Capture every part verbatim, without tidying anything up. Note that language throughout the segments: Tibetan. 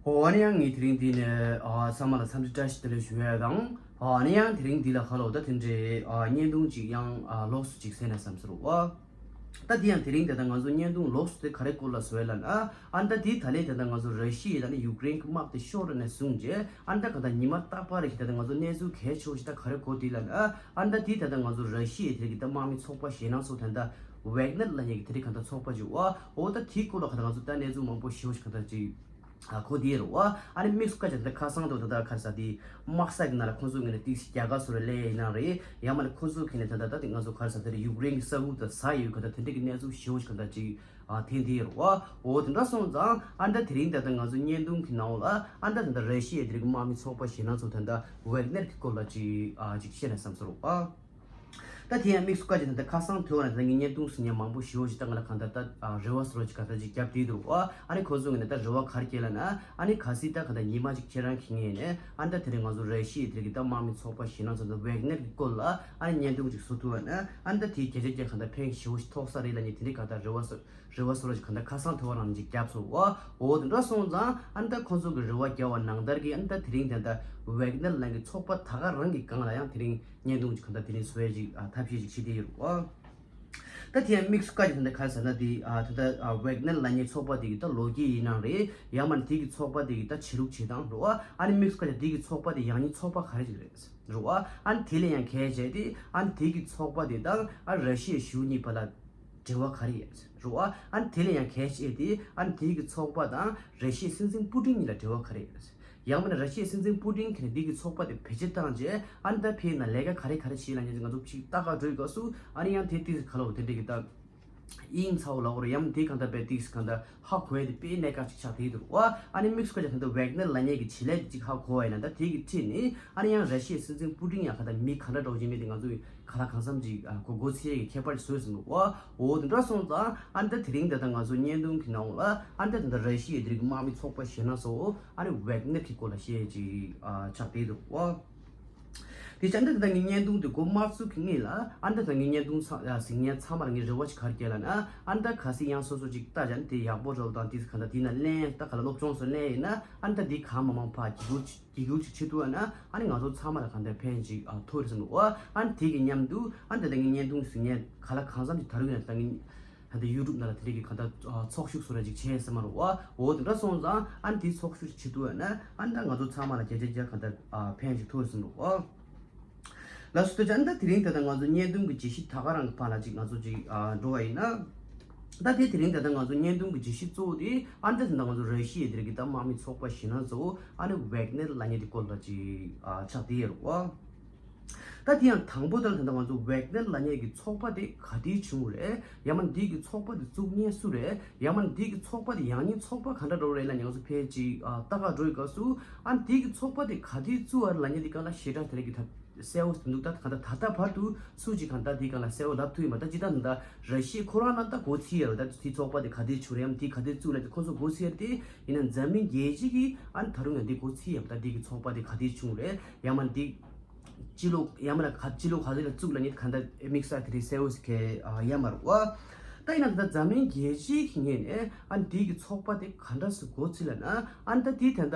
ཨོ་ཨ་ནི་ཡང་ངས་དེ་རིང་འདི་ནས་ཨ་ཚང་མ་ལ་འཚམས་འདྲི་བཀྲ་ཤིས་བདེ་ལེགས་ཞུ་ཡ་དང་། ཨ་ནི་ཡང་དེ་རིང་འདི་ལ་ཁ་ལོ་ད་དེ་འདྲའི་ཨ་བརྙན་ཐུང་ཅིག་ཡང་ཨ་ལོགས་སུ་ཅིག་གསན་ན་བསམ་ཟེར་བ། ད་དེ་ཡང་དེ་རིང་ད་ལྟ་ང་ཚོ་བརྙན་ཐུང་ལོགས་སུ་དེ་ག་རེ་སྐོར་ལ་བཟོས་ལབ་ན། ཨ་ད་དེ་ད་ལས་ད་ལྟ་ང་ཚོ་ར་ཤི་ཡ་དང་ནི་ཡུཀ་རེན་གྱི་དམག་དེ་ཤོར་ནས་བཟུང་རྗེས་ཨ་ད་ག་ད་ཉི་མ་རྟག་པར་ཞིག་ད་ལྟ་ང་ཚོ་གནས་ཚུལ་གལ་ཆེ་བོ་ཞིག་ད་ག་རེ་གོ་དེ་ལབ་ན། ཨ་ད་དེ་ད་ལྟ་ང་ཚོ་ར་ཤི་ཡ་དེ་གི་ད་དམག་མི་ཚོགས་པ་ཞེད་སྣང་ཚོ་ད་ད་ཝེག་ནར་ལབ་མཁན་གྱི་དེ་རིང་ག་ད་ཚོགས་པ་ཅིག་ཨོ་ཨོ་ད་དེ་སྐོར་ལ་ག་ད་ང་ཚོ་ད་གནས་ཚུལ་མང་པོ་ཞེ་བོ་ཞིག་ག་ད་ཅིག་ཨ་ཁོ་དེ་རེད་བ། ཨ་ནི་དམིགས་སུ་བཀར་ཅིག་ད་ཁ་སང་དུ་ད་ལྟ་ག་རེ་ཟེར་དེ་དམག་ས་གི་ནང་ལ་ཁོང་ཚོ་ངོས་ནས་ཏིག་ཙམ་རྒྱ་གར་སོ་ར་ལས་ཡིན་ན་རེད། ཡང་མ་ནི་ཁོང་ཚོ་གི་ནས་ད་ལྟ་ད་དེ་ང་ཚོ་ག་རེ་ཟེར་དེ་ཡུཀ་རེན་གྱི་ས་ཁུལ་དུ་ཟ་ཡོད་ག་ད་དེ་འདྲ་གི་གནས་ཚུལ་ཞེ་བོ་ཞིག་ག་ད་ཅིག་ཨ་ཐེངས་དེ་རེད་བ། འོ་དེ་འདྲ་སོང་ཙང་ཨ་ད་དེ་རིང་ད་ལྟ་ང་ཚོ་བརྙན་ཐུང་གི་ནང་ལ་ཨ་ད་ད་ལྟ་ར་ཤི་ཡའི་དེ་རིང་དམག་མི་ཚོགས་པ་ཞེད་སྣང་ཚོ་ད་ལྟ་ཝེག་ནར་གྱི་སྐོར་ལ་ཅིག་ཨ་ཅིག་བཤད་ན་བསམ་ཚོར་བ། ད་དེ་ཡང་དམིགས་སུ་བཀར་ཅིག་ད་ལྟ་ཁ་སང་ཐོས་པ་ན་ད་ལྟ་ངས་བརྙན་ཐུང་ཟིན་ཉན་མང་པོ་ཞེ་བོ་ཞིག་ད་ང་ལ་གང་ལྟར་ད་རེ་བ་སོ་ར་ཅིག་ག་ད་ཅིག་བརྒྱབ་དེ་འདུག་ཨ་ནི་ཁོ་ཚོ་ངས་ནས་ད་རེ་བ་ག་རེ་སྐྱེས་ལ་ན། ཨ་ནི་གལ་སྲིད་ད་ག་ད་ཉི་མ་ཅིག་ཁྱེད་རང་གི་ངས་ནས་ཨ་ནི་ད་དེ་རིང་ང་ཚོ་ར་ཤི་ཡའི་དེ་རིང་གི་ད་དམག་མི་ཚོགས་པ་ཞེད་སྣང་ཚོ་ད་ཝེག་ནར་གི་སྐོར་ལ་ཨ་ནི་བརྙན་ཐུང་ཅིག་བཟོ་ཐུབ་པ་ན་ཨ་ནི་ད་དེའི་གལ་ཆེ་རྐྱེན་གང་ལྟར་ཕན་ཞེ་བོ་ཞིག་ཐོགས་ས་རེད་ལ་ནི་དེ་རིང་ག་ད་རེ་བ་སོ་རེ་བ་སོ་ར་ཅིག་ག་ད་ཁ་སང་ཐོས་པ་རང་ཅིག་བརྒྱབ་སོང་བ། འོ་དེ་འདྲ་སོང་ཙང་ཨ་ནི་ད་ཁོ་ཚོ་གི་རེ་བ་བརྒྱབ་པ་ནང་ལྟར་གི་ཨ་ནི་ད་དེ་རིང་ད་ད་ཝེག་ནར་ལབ་མཁན་གྱི་ཚོགས་པ་ད་ག་རང་གི་སྒང་ལ་ཡང་དེ་རིང་བརྙན་ཐུང་ཅིག་གང་ལྟར་དེ་རིང་བཟོ་ཡ་ཅིག་ཨ་ཐབས་ཤེས་ཅིག་བྱེད་དེ་ཡོད་རེད་བ། ད་དེ་ཡང་དམིགས་སུ་བཀར་ཅིག་ད་ལྟ་ག་རེ་ཟེར་ན་དེ་ཨ་ད་ལྟ་ཨ་ཝེག་ནར་ལབ་མཁན་ཚོགས་པ་དེ་གི་ད་ལོ་རྒྱུས་ཡིན་ནའང་རེད། ཡང་མ་ནི་དེ་གི་ཚོགས་པ་དེ་གི་ད་བྱེད་ལུགས་བྱེད་སྟངས་རེད་བ། ཨ་ནི་དམིགས་སུ་བཀར་ཅིག་དེ་གི་ཚོགས་པ་དེ་ཡང་སྙིང་ཚོགས་པ་ག་རེ་ཅིག་རེད་རེད་བ། ཨ་ནི་དེ་ལས་ཡང་གལ་ཆེ་དེ་ཨ་ནི་དེ་གི་ཚོགས་པ་དེ་དང་ཨ་ར་ཤི་ཡའི་གཞུང་གཉིས་བར་ལ་འབྲེལ་བ་ག་རེ་ཡོད་རེད་བ། ཨ་ནི་དེ་ལས་ཡང་གལ་ཆེ་དེ་ཨ་ནི་དེ་གི་ཚོགས་པ་དང་ར་ཤི་ཡའི་སྲིད་འཛིན་པུ་ཏིན་གཉིས་ལ་འབྲེལ་བ་ག་རེ་ཡོད་རེད། ཡང་མིན་ན་ར་ཤི་ཡའི་སྲིད་འཛིན་པུ་ཏིན་གྱིས་འདི་གི་ཚོགས་པ་དེ་བེད་སྤྱོད་བཏང་རྗེས་ཨ་ནི་ད་ཕེ་ན་ལས་ཀ་ག་རེ་ག་རེ་བྱེད་ལ་ཉན་ང་ཚོ་ཕྱིར་ལྟ་ག་འགྲོ་ཡི་ག་སུ་ཨ་ནི་ཡང་དེ་ཏིག་ཁ་ལོ་དེ་འདྲ་གི་ད་ཨིན་ཚའོ་ལ་འོ་ར་ཡང་དེ་གང་ལྟར་པའི་ཏིག་གང་ལྟར་ཧ་གོ་ཡ་དེ་དཔེ་གནད་འགག་ཅིག་ཆགས་དེ་འདུག་བ། ཨ་ནི་དམིགས་སུ་བཀར་ཅིག་ད་ལྟ་ཝེག་ནར་ལབ་མཁན་གྱི་བྱེད་ལས་དེ་ཅིག་ཧ་གོ་བ་ཡིན་ན་ད་དེ་གི་ཁྲིད་ནི་ཨ་ནི་ཡང་ར་ཤི་ཡའི་སྲིད་འཛིན་པུ་ཏིན་ཡང་ག་ད་མི་ག་འདྲ་འདྲ་བོ་ཅིག་མེད་དེ་ང་ཚོ་ག་ལ་གང་འཚམ་ཅིག་གོ་གོ་ཚེ་གི་ཁྱད་པར་ཅིག་བཟོས་ཟིན་འདུག་བ། འོ་དེ་འདྲ་སོང་ཙང་ཨ་ནི་ད་དེ་རིང་ད་ལྟ་ང་ཚོ་བརྙན་ཐུང་གི་ནང་ལ་ཨ་ནི་ད་ད་ལྟ་ར་ཤི་ཡའི་དེ་རིང་གི་དམག་མི་ཚོགས་པ་ཞེད་སྣང་ཚོ། ཨ་ནི་ཝེག་ནར་གྱི་སྐོར་ལ་བཤད་ཅིག་ཨ་ཆགས་བསྡད་འདུག་ཨོ། དེ་ཅང་ད་ད་ངའི་བརྙན་ཐུང་དེ་འགོ་མ་ཚུགས་ཀྱི་སྔོན་ལ་ཨ་ནི་ད་ད་ངའི་བརྙན་ཐུང་ཚ་ཨ་གཟིགས་མཁན་ཚང་མར་ངའི་རེ་བ་ཞིག་ག་རེ་སྐྱེས་ལབ་ན། ཨ་ནི་ད་གལ་སྲིད་ཡང་སོ་སོ་ཅིག་ལྟ་བྱ་ནི་དེ་ཡག་པོ་འདྲ་བོ་དང་དེ་གང་ལྟར་དེ་ན་ལེན་ད་ག་ལ་སློབ་སྦྱོང་སོགས་ལེན་ཡིན་ན་ཨ་ནི་ད་དེ་གང་མང་མང་ཕར་བརྒྱུད་སྐུར་ཅིག་བརྒྱུད་སྐུར་ཅིག་བྱེད་ཐུབ་པ་ན་ཨ་ནི་ང་ཚོ་ཚང་མ་ལ་གང་ལྟར་ཕན་ཅིག་ཨ་ཐོགས་རེད་བསམ་འདུག་ཨོ། ཨ་ནི་དེ་གི་མཉམ་དུ་ཨ་ནི་ད་ད་ངའི་བརྙན་ཐུང་གཟིགས་མཁན་ག་ལ་གང་འཚམ་ཅིག་ད་རུང་ཡིན་ན་ད་ངའི་ད་ལྟ་ཡུ་ཊུབ་ནང་ལ་དེ་འདྲ་གི་གང་ལྟར་ཨ་ཚོགས་ཞུགས་སུ་ར་ཅིག་བྱས་ཟེར་མ་རེད་བ། འོ་དེ་འདྲ་སོང་ཙང་ཨ་ནི་དེ་ཚོགས་ཞུགས་བྱེད་ཐུབ་ཡོད་ན་ཨ་ནི་ད་ང་ཚོ་ཚང་མ་ལ་བརྒྱ་ཆ་བརྒྱ་གང་ལྟར་ཨ་ཕན་ཞིག་ཐོགས་ཟིན་འདུག་ཨོ། ལགས་སོ། དེ་ཅང་ད་དེ་རིང་ད་ལྟ་ང་ཚོ་བརྙན་ཐུང་གི་བརྗོད་གཞི་ད་ག་རང་གི་བར་ལ་ཅིག་ང་ཚོ་ཅིག་ཨ་འགྲོ་བ་ཡིན་ན། ད་དེ་དེ་རིང་ད་ལྟ་ང་ཚོ་བརྙན་ཐུང་གི་བརྗོད་གཞི་གཙོ་བོ་དེ་ཨ་ནི་ད་ད་ང་ཚོ་ར་ཤི་ཡའི་དེ་རིང་གི་ད་དམག་མི་ཚོགས་པ་ཞེད་སྣང་ཚོ་ཨ་ནི་ཝེག་ནར་ལབ་མཁན་དེ་སྐོར་ལ་ཅིག་ཨ་ཆགས་བསྡད་ཡོད་རེད་བ། ད་དེ་ཡང་དང་པོ་དེར་ད་ལྟ་ང་ཚོ་ཝེག་ནར་ལབ་མཁན་གྱི་ཚོགས་པ་དེ་ག་དུས་བྱུང་རེད། ཡང་མ་འདི་གི་ཚོགས་པ་དེ་བཙུགས་མཁན་སུ་རེད། ཡང་མ་འདི་གི་ཚོགས་པ་དེ་ཡང་སྙིང་ཚོགས་པ་ག་འདྲ་འདྲ་བོ་རེད་ལབ་ང་ཚོ་ཕལ་ཆེར་ཨ་ལྟ་ག་འགྲོ་ཡི་སྐབས་སུ་ཨ་འདི་གི་ཚོགས་པ་དེ་ག་དུས་བཙུགས་པ་རེད་ལབ་མཁན་འདི་སྒང་ལ་ཞེ་དྲག་དེ་རིང་གི་ད་གསལ་བོ་ཞིག་འདུག་ད་གང་ལྟར་ད་ལྟ་བར་དུ་སུ་གཅིག་གང་ལྟར་འདི་སྒང་ལ་གསལ་བོ་ལབ་ཐུབ་ཡོད་མ་རེད། ད་ཇི་ལྟར་ད་ལྟ་ར་ཤི་ཡ་ཁོ་རང་ལ་ད་གོ་ཚིག་ཡོད་རེད། ད་དེ་ཚོགས་པ་དེ་ག་དུས་བྱུང་རེད། ཡང་འདི་ག་དུས་བཙུགས་རེད་དེ་ཁོ་ཚོ་གོ་ཚིག་ཡོད་རེད་དེ། ཡིན་ན་འཛམ་གླིང་རྒྱལ་སྤྱི་གི་ཨ་ནི་ད་རུང་ཡང་འདི་གོ་ཚིག་ཡོད་མ་རེད། ད་འདི་གི་ཚོགས་པ་དེ་ག་དུས་བྱུང་རེད། ཡང་མ་འདི་སྤྱི་ལོ་ཡང་མིན་ན་ག་སྤྱི་ལོ་ག་ཚོད་ལ་བཙུགས་ལབ་མཁན་གང་ལྟར་དམིགས་བསལ་དེ་རིང་གསལ་བོ་ཞིག་ག་ཡོད་མ་རེད་བ། ད་ཡིན་ན་ད་ལྟ་འཛམ་གླིང་རྒྱལ་སྤྱིའི་གི་ངོས་ནས་ཨ་ནི་དེའི་གི་ཚོགས་པ་དེ་ག་འདྲ་སེ་འགོ་ཚུགས་ལབ་ན། ཨ་ནི་ད་དེའི་ད་ལྟ་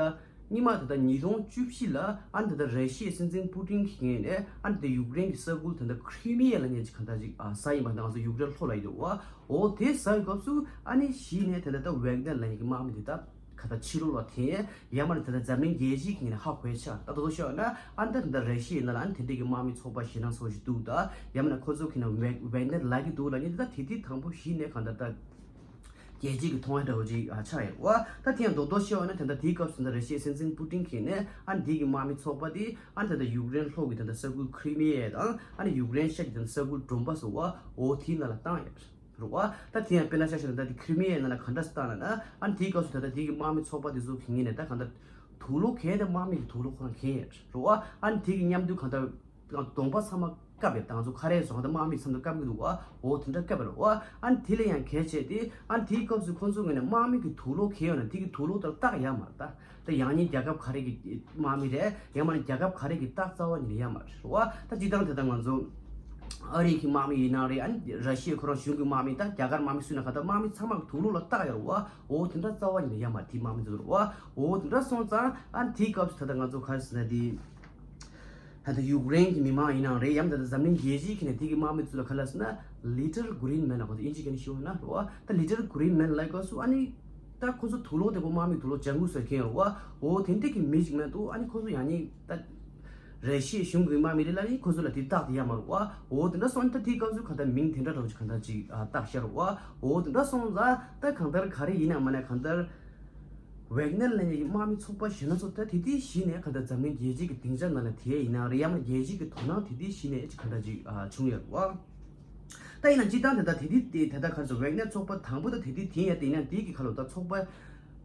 སྔོན་མ་ད་ལྟ་ཉིས་སྟོང་བཅུ་བཞི་ལ་ཨ་ནི་ད་ལྟ་ར་ཤི་ཡའི་སྲིད་འཛིན་པུ་ཏིན་གི་ངོས་ནས་ཨ་ནི་ད་ལྟ་ཡུཀ་རེན་གི་ས་ཁུལ་ད་ལྟ་ཁི་རི་མི་ཡ་ལབ་མཁན་ཅིག་གང་ལྟར་ཅིག་ཨ་ཟ་ཡིན་པ་ད་ང་ཚོ་ཡུཀ་རེན་ལྷོ་ལ་ཡོད་དོ་བ། འོ་དེ་ཟ་ཡི་སྐབས་སུ་ཨ་ནི་གཞི་ནས་ད་ལྟ་ད་ཝེག་ནར་ལབ་མཁན་གི་དམག་མི་དེ་ད། ག་ད་ཕྱི་ལོགས་ལ་འཐེན། ཡང་མིན་ན་ད་ལྟ་འཛམ་གླིང་རྒྱལ་སྤྱིའི་གི་ངོས་ནས་ཧ་གོ་ཡ་ཆགས། ད་དོ་དོ་ཤོད་ན་ཨ་ནི་ད་ད་ལྟ་ར་ཤི་ཡའི་ནང་ལ་ཨ་ནི་དེ་འདྲའི་གི་དམག་མི་ཚོགས་པ་ཞེད་སྣང་ཚོ་ཞིག་འདུག་ད་ཡང་མིན་ན་ཁོ་ཚོ་གི་ནང་ཝེག་ཝེག་ནར་ལབ་ཀྱི་འདུག་ལབ་མཁན་དེ་ད་དེ་དུས་དང་པོ་གཞི་ནས་གང་ལྟར་ད་རྒྱལ་སྤྱིའི་གི་མཐོང་ཡ་འདྲ་བོ་ཅིག་ཨ་ཆགས་ཡོད་བ། ད་དེ་ཡང་དོ་དོ་ཤོད་ན་ད་ལྟ་དེའི་སྐབས་སུ་ད་ར་ཤི་ཡའི་སྲིད་འཛིན་པུ་ཏིན་གི་ངོས་ནས་ཨ་ནི་དེ་གི་དམག་མི་ཚོགས་པ་དེ་ཨ་ནི་ད་ལྟ་ཡུཀ་རེན་ལྷོ་གི་ད་ལྟ་ས་ཁུལ་ཁི་རི་མི་ཡ་དང་ཨ་ནི་ཡུཀ་རེན་ཤར་གྱི་ད་ལྟ་ས་ཁུལ་གྲོང་པ་སོགས་བ་འོ་དེའི་ནང་ལ་བཏང་ཡོད། རེད་བ། ད་དེ་ཡང་དཔེར་ན་ཆ་བཞག་ན་ད་དེ་ཁི་རི་མི་ཡའི་ནང་ལ་ག་འདྲ་སེ་བཏང་ལབ་ན། ཨ་ནི་དེའི་སྐབས་སུ་ད་ལྟ་དེ་གི་དམག་མི་ཚོགས་པ་དེ་ཚོ་གི་ངོས་ནས་ད་གང་ལྟར་དུག་ལོག་གས་ད་དམག་མི་གི་དུག་ལོག་ཁོ་རང་གས་ཡོད་རེད་བ། ཨ་ནི་དེ་གི་མཉམ་དུ་གང་ལྟར་གདོང་པ་ཚང་མ་བཀབ་ཡོད། ད་ང་ཚོ་ཁ་རས་སོགས་གང་ལྟར་དམག་མི་ཚང་མ་བཀབ་གི་འདུག་བ། འོ་དེ་འདྲ་བཀབ་ཡོད་རེད་བ། ཨ་ནི་དེ་ལས་ཡང་གལ་ཆེ་དེ་ཨ་ནི་དེའི་སྐབས་སུ་ཁོང་ཚོ་ངོས་ནས་དམག་མི་གི་དུག་ལོག་གས་ཡོད་ན་དེ་གི་དུག་ལོག་དེ་བཏགས་ཡ་མ་རེད་ད། ད་ཡང་སྙིང་རྒྱལ་ཁབ་ག་རེ་གི་དམག་མི་རེད། ཡང་མ་ནི་རྒྱལ་ཁབ་ག་རེ་གི་རྟགས་རྩ་བ་ཉིད་ནས་ཡོད་མ་རེད་བ། ད་སྤྱིར་བཏང་དེ་ལྟར་ང་ཚོ་ ཨ་རི་གི་དམག་མི་ཡིན་ན་རེད། ཨ་ནི་ར་ཤི་ཡ་ཁོ་རང་གཞུང་གི་དམག་མི་དང་རྒྱ་གར་དམག་མི་སུ་ཡིན་ན་གང་ལྟར་དམག་མི་ཚང་མ་གི་དུག་སློག་ལ་བཏགས་ཡོད་རེད་བ། འོ་དེ་འདྲ་རྩ་བ་ཉིད་ནས་ཡོད་མ་རེད། དེའི་དམག་མི་ཚོ་རེད་བ། འོ་དེ་འདྲ་སོང་ཙང་ཨ་ནི་དེའི་སྐབས་སུ་ད་ལྟ་ང་ཚོ་ག་རེ་ཟེར་ན་དེ། ད་ལྟ་ཡུཀ་རེན་གྱི་མི་མང་ཡིན་ནའང་རེད། ཡང་ད་ལྟ་འཛམ་གླིང་རྒྱལ་སྤྱིའི་ཁ་ནས་དེ་གི་དམག་མི་ཚོ་ལ་ག་རེ་ལབ་ཟེར་ན། Little Green Man ལབ་ཁོ་ཚོ་དབྱིན་ཇིའི་སྐད་ནས་ཞུ་ན་རེད་བ། ད་Little Green Man ལབ་སྐབས་སུ་ཨ་ནི། ད་ཁོ་ཚོ་དུག་སློག་དེ་ཁོ་དམག་མི་དུག་སློག་ལྗང་གུ་ཟེར་མཁན་རེད་བ། འོ་དེ་འདྲ་གི་མི་ཞིག་མ་གཏོགས་ཨ་ནི་ཁོ་ཚོ་ཡང་ནི་ད། ར་ཤི་ཡའི་གཞུང་གི་དམག་མི་རེད་ལབ་ནི་ཁོ་ཚོ་ལ་དེ་རྟགས་དེ་ཡོད་མ་རེད་བ། འོ་དེ་འདྲ་སོང་ད་དེའི་སྐབས་སུ་གང་ལྟར་མིང་དེ་འདྲ་འདྲ་བོ་ཅིག་གང་ལྟར་ཅིག་ཨ་བཏགས་ཤར་བ། འོ་དེ་འདྲ་སོང་ཙང་ད་གང་ལྟར་ག་རེ་ཡིན་ན་མ་ན་གང་ལྟར། ཝེག་ནེར་ལབ་མཁན་གྱི་དམག་མི་ཚོགས་པ་གཞན་སྣ་ཚོགས་ད་དེ་དུས་གཞི་ནས་གང་ལྟར་འཛམ་གླིང་རྒྱལ་སྤྱི་གི་སྡིངས་ཆ་ནང་ལ་དེ་ཡིན་ན་རེད། ཡང་ན་རྒྱལ་སྤྱི་གི་དོ་སྣང་དེ་དུས་གཞི་ནས་ཅིག་གང་ལྟར་ཅིག་ཨ་བྱུང་ཡོད་རེད་བ། ད་ཡིན་ན་སྤྱིར་བཏང་དེ་ལྟར་དེ་དུས་དེ་ད་ལྟ་ག་རེ་ཟེར། ཝེག་ནེར་ཚོགས་པ་དང་པོ་ད་དེ་དུས་དེ་ཡིན་ཡ་དེ་ཡིན་ན་དེ་གི་ཁ་ལོ་ད་ཚོགས་པ་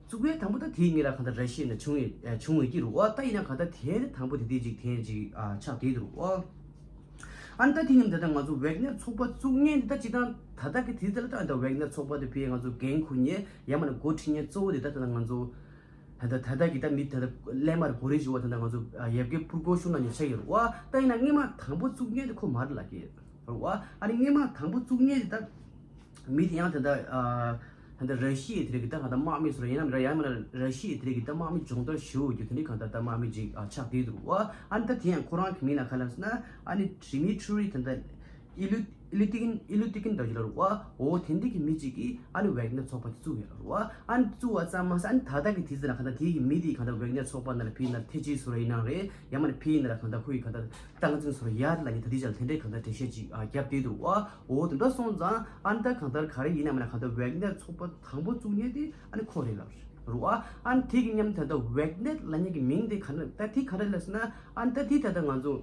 བཙུགས་པའི་དང་པོ་ད་དེ་ཡིན་ལ་གང་ལྟར་ར་ཤི་ཡ་ནས་བྱུང་ཡོད་བྱུང་ཡོད་ཀྱི་རེད་བ། ད་ཡིན་ན་གང་ལྟར་དེ་དང་པོ་དེ་དུས་ཅིག་དེ་ཅིག་ཨ་ཆགས་བསྡད་འདུག་རེད་བ། ཨ་ནི་ད་དེ་ནི་ད་ལྟ་ང་ཚོ་ཝེག་ནེར་ཚོགས་པ་བཙུགས་མཁན་འདི་ད་སྤྱིར་བཏང་ད་ལྟ་གི་དུས་ཚོད་ལ་ད་ད་ཝེག་ནེར་ཚོགས་པ་དེ་ཕར་ང་ཚོ་འགན་འཁུར་མཁན་ཡང་མིན་ན་འགོ་ཁྲིད་མཁན་གཙོ་བོ་དེ་ད་ད་ལྟ་ང་ཚོ་ད་ལྟ་ད་ལྟ་གི་ད་མི་ད་ལྟ་སླད་མར་གོ་རིམ་བཞུགས་པ་ད་ལྟ་ང་ཚོ་ཡབ་རྒྱལ་པོ་སྐུ་ཞབས་ནང་ནས་ཆགས་ཡོད་རེད་བ། ད་ཡིན་ན་སྔོན་མ་དང་པོ་བཙུགས་མཁན་དེ་ཁོ་མ་རེད་ལབ་ཀྱི་རེད་བ། ཨ་ནི་སྔོན་མ་དང་པོ་བཙུགས་མཁན་དེ་ད། མི་དེ་ཡང་དེ་འདྲ་ཨ། དེ་འདྲ་ར་ཤི་ཡའི་དེ་རིགས་ཀྱི་ད་གང་ལྟར་དམག་མི་ཚོ་ར་ཡིན་ནམ་ར་ཡང་མིན་ན་ར་ཤི་ཡའི་དེ་རིགས་ཀྱི་ད་དམག་མི་སྦྱོང་བརྡར་ཞུ་རྒྱུ་དེ་འདྲའི་གང་ལྟར་ད་དམག་མི་ཅིག་ཨ་ཆགས་བསྡད་འདུག་བ། ཨ་ནི་ད་དེ་ཡང་ཁོ་རང་གི་མིང་ལ་ག་ལབ་ཟེར་ན་ཨ་ནི་ཌི་མི་ཊི་རི་དེ་འདྲ་ཨི་ལུ་ཨི་ལུ་ཏི་ཀིན་ཨི་ལུ་ཏི་ཀིན་འདྲ་ཞིག་ལ་རུ་བ། འོ་དེ་འདྲའི་གི་མི་ཅིག་གིས་ཨ་ནི་ཝེག་ནེར་ཚོགས་པ་དེ་བཙུགས་ཡོད་ལ་རུ་བ། ཨ་ནི་བཙུགས་པ་ཙམ་མ་ཟད་ཨ་ནི་ད་ལྟ་གི་དུས་ཚོད་ལ་གང་ལྟར་དེ་གི་མི་དེ་གང་ལྟར་ཝེག་ནེར་ཚོགས་པ་ནང་ལ་ཕེབས་ན་ཐེ་ཅི་སོ་ར་ཡིན་ནམ་རེད། ཡང་མིན་ན་ཕེབས་ཡིན་ན་ར་གང་ལྟར་ཁོ་ཡི་གང་ལྟར་སྟངས་འཛིན་སོ་ར་ཡར་ལ་ནི་ད་དེ་ཅག་དེ་འདྲའི་གང་ལྟར་འགྲེལ་བཤད་ཅིག་ཨ་བརྒྱབ་བསྡད་འདུག་བ། འོ་དེ་འདྲ་སོང་ཙང་ཨ་ནི་ད་གང་ལྟར་ག་རེ་ཡིན་ན་མིན་ན་གང་ལྟར་ཝེག་ནེར་ཚོགས་པ་དང་པོ་བཙུགས་མཁན་དེ་ཨ་ནི་ཁོ་རེད་ལབ་རེད་བ། ཨ་ནི་དེ་གི་མཉམ་དུ་ད་ཝེག་ནེར་ལབ་མཁན་གྱི་མིང་དེ་ག་རེ་ད་དེ་ག་རེ་ལབ་ཟེར་ན་ཨ་ནི་ད་དེ་ད་ལྟ་ང་ཚོ་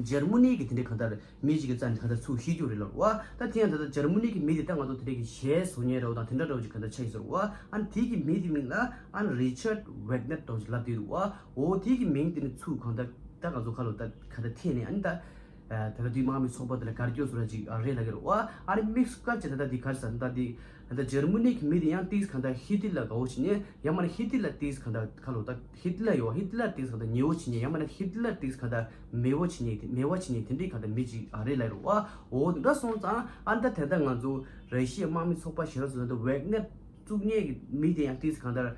འཇར་མ་ནི་གི་དེ་འདྲའི་གང་ལྟར་མི་ཞིག་གི་རྩ་ནས་གང་ལྟར་ཚུར་ཤེས་རྒྱུ་རེད་ལབ་རེད་བ། ད་དེ་ཡང་ད་ལྟ་འཇར་མ་ནི་གི་མི་དེ་ད་ང་ཚོ་དེ་འདྲའི་གི་ཞལ་བཟོ་མཁན་འདྲ་བོ་དང་དེ་འདྲ་འདྲ་བོ་ཅིག་གང་ལྟར་ཆགས་ཡོད་ཟེར་བ། ཨ་ནི་དེ་གི་མི་དེ་མིང་ལ་ཨ་ནི་རི་ཆར་ཝེག་ནེར་འདྲ་བོ་ཅིག་ལབ་བསྡད་འདུག་བ། འོ་དེ་གི་མིང་དེ་ནི་ཚུར་གང་ལྟར་ད་ང་ཚོ་ཁ་ལོ་ད་ག་ད་ཐད་ནས་ཨ་ནི་ད། ད་ལྟ་དུས་དམག་མི་ཚོགས་པ་དེ་ལ་གར་སྐྱོད་བཟོ་ར་ཅིག་རེད་ལབ་ཀྱི་རེད་བ། ཨ་ནི་དམིགས་སུ་བཀར་བྱས་ད་ལྟ་དེ་གར་ས་ད་དེ་ད་ལྟ་འཇར་མ་ནི་གི་མི་དེ་ཡང་ཏིས་གང་ལྟར་ཧི་ཏི་ལ་དགའ་བོ་བྱེད་མཁན་ཡང་མིན་ན་ཧི་ཏི་ལ་ཏིས་གང་ལྟར་ཁ་ལོ་ད་ཧི་ཏི་ལ་ཡོད་ཧི་ཏི་ལ་ཏིས་གང་ལྟར་ཉེ་བོ་བྱེད་མཁན་ཡང་མིན་ན་ཧི་ཏི་ལ་ཏིས་གང་ལྟར་མེད་བོ་བྱེད་མཁན་དེ་མེད་བ་བྱེད་མཁན་དེ་འདྲའི་གང་ལྟར་མི་ཅིག་རེད་ལབ་ཀྱི་རེད་བ། འོ་དེ་འདྲ་སོང་ཙང་ཨ་ནི་ད་དེ་ལྟ་ང་ཚོ་ར་ཤི་ཡའི་དམག་མི་ཚོགས་པ་ཞེ་དྲག་ཚོ་ད་ལྟ་ཝེག་ནེར་བཙུགས་མཁན་གྱི་མི་དེ་ཡང་ཏིས་གང་ལྟར་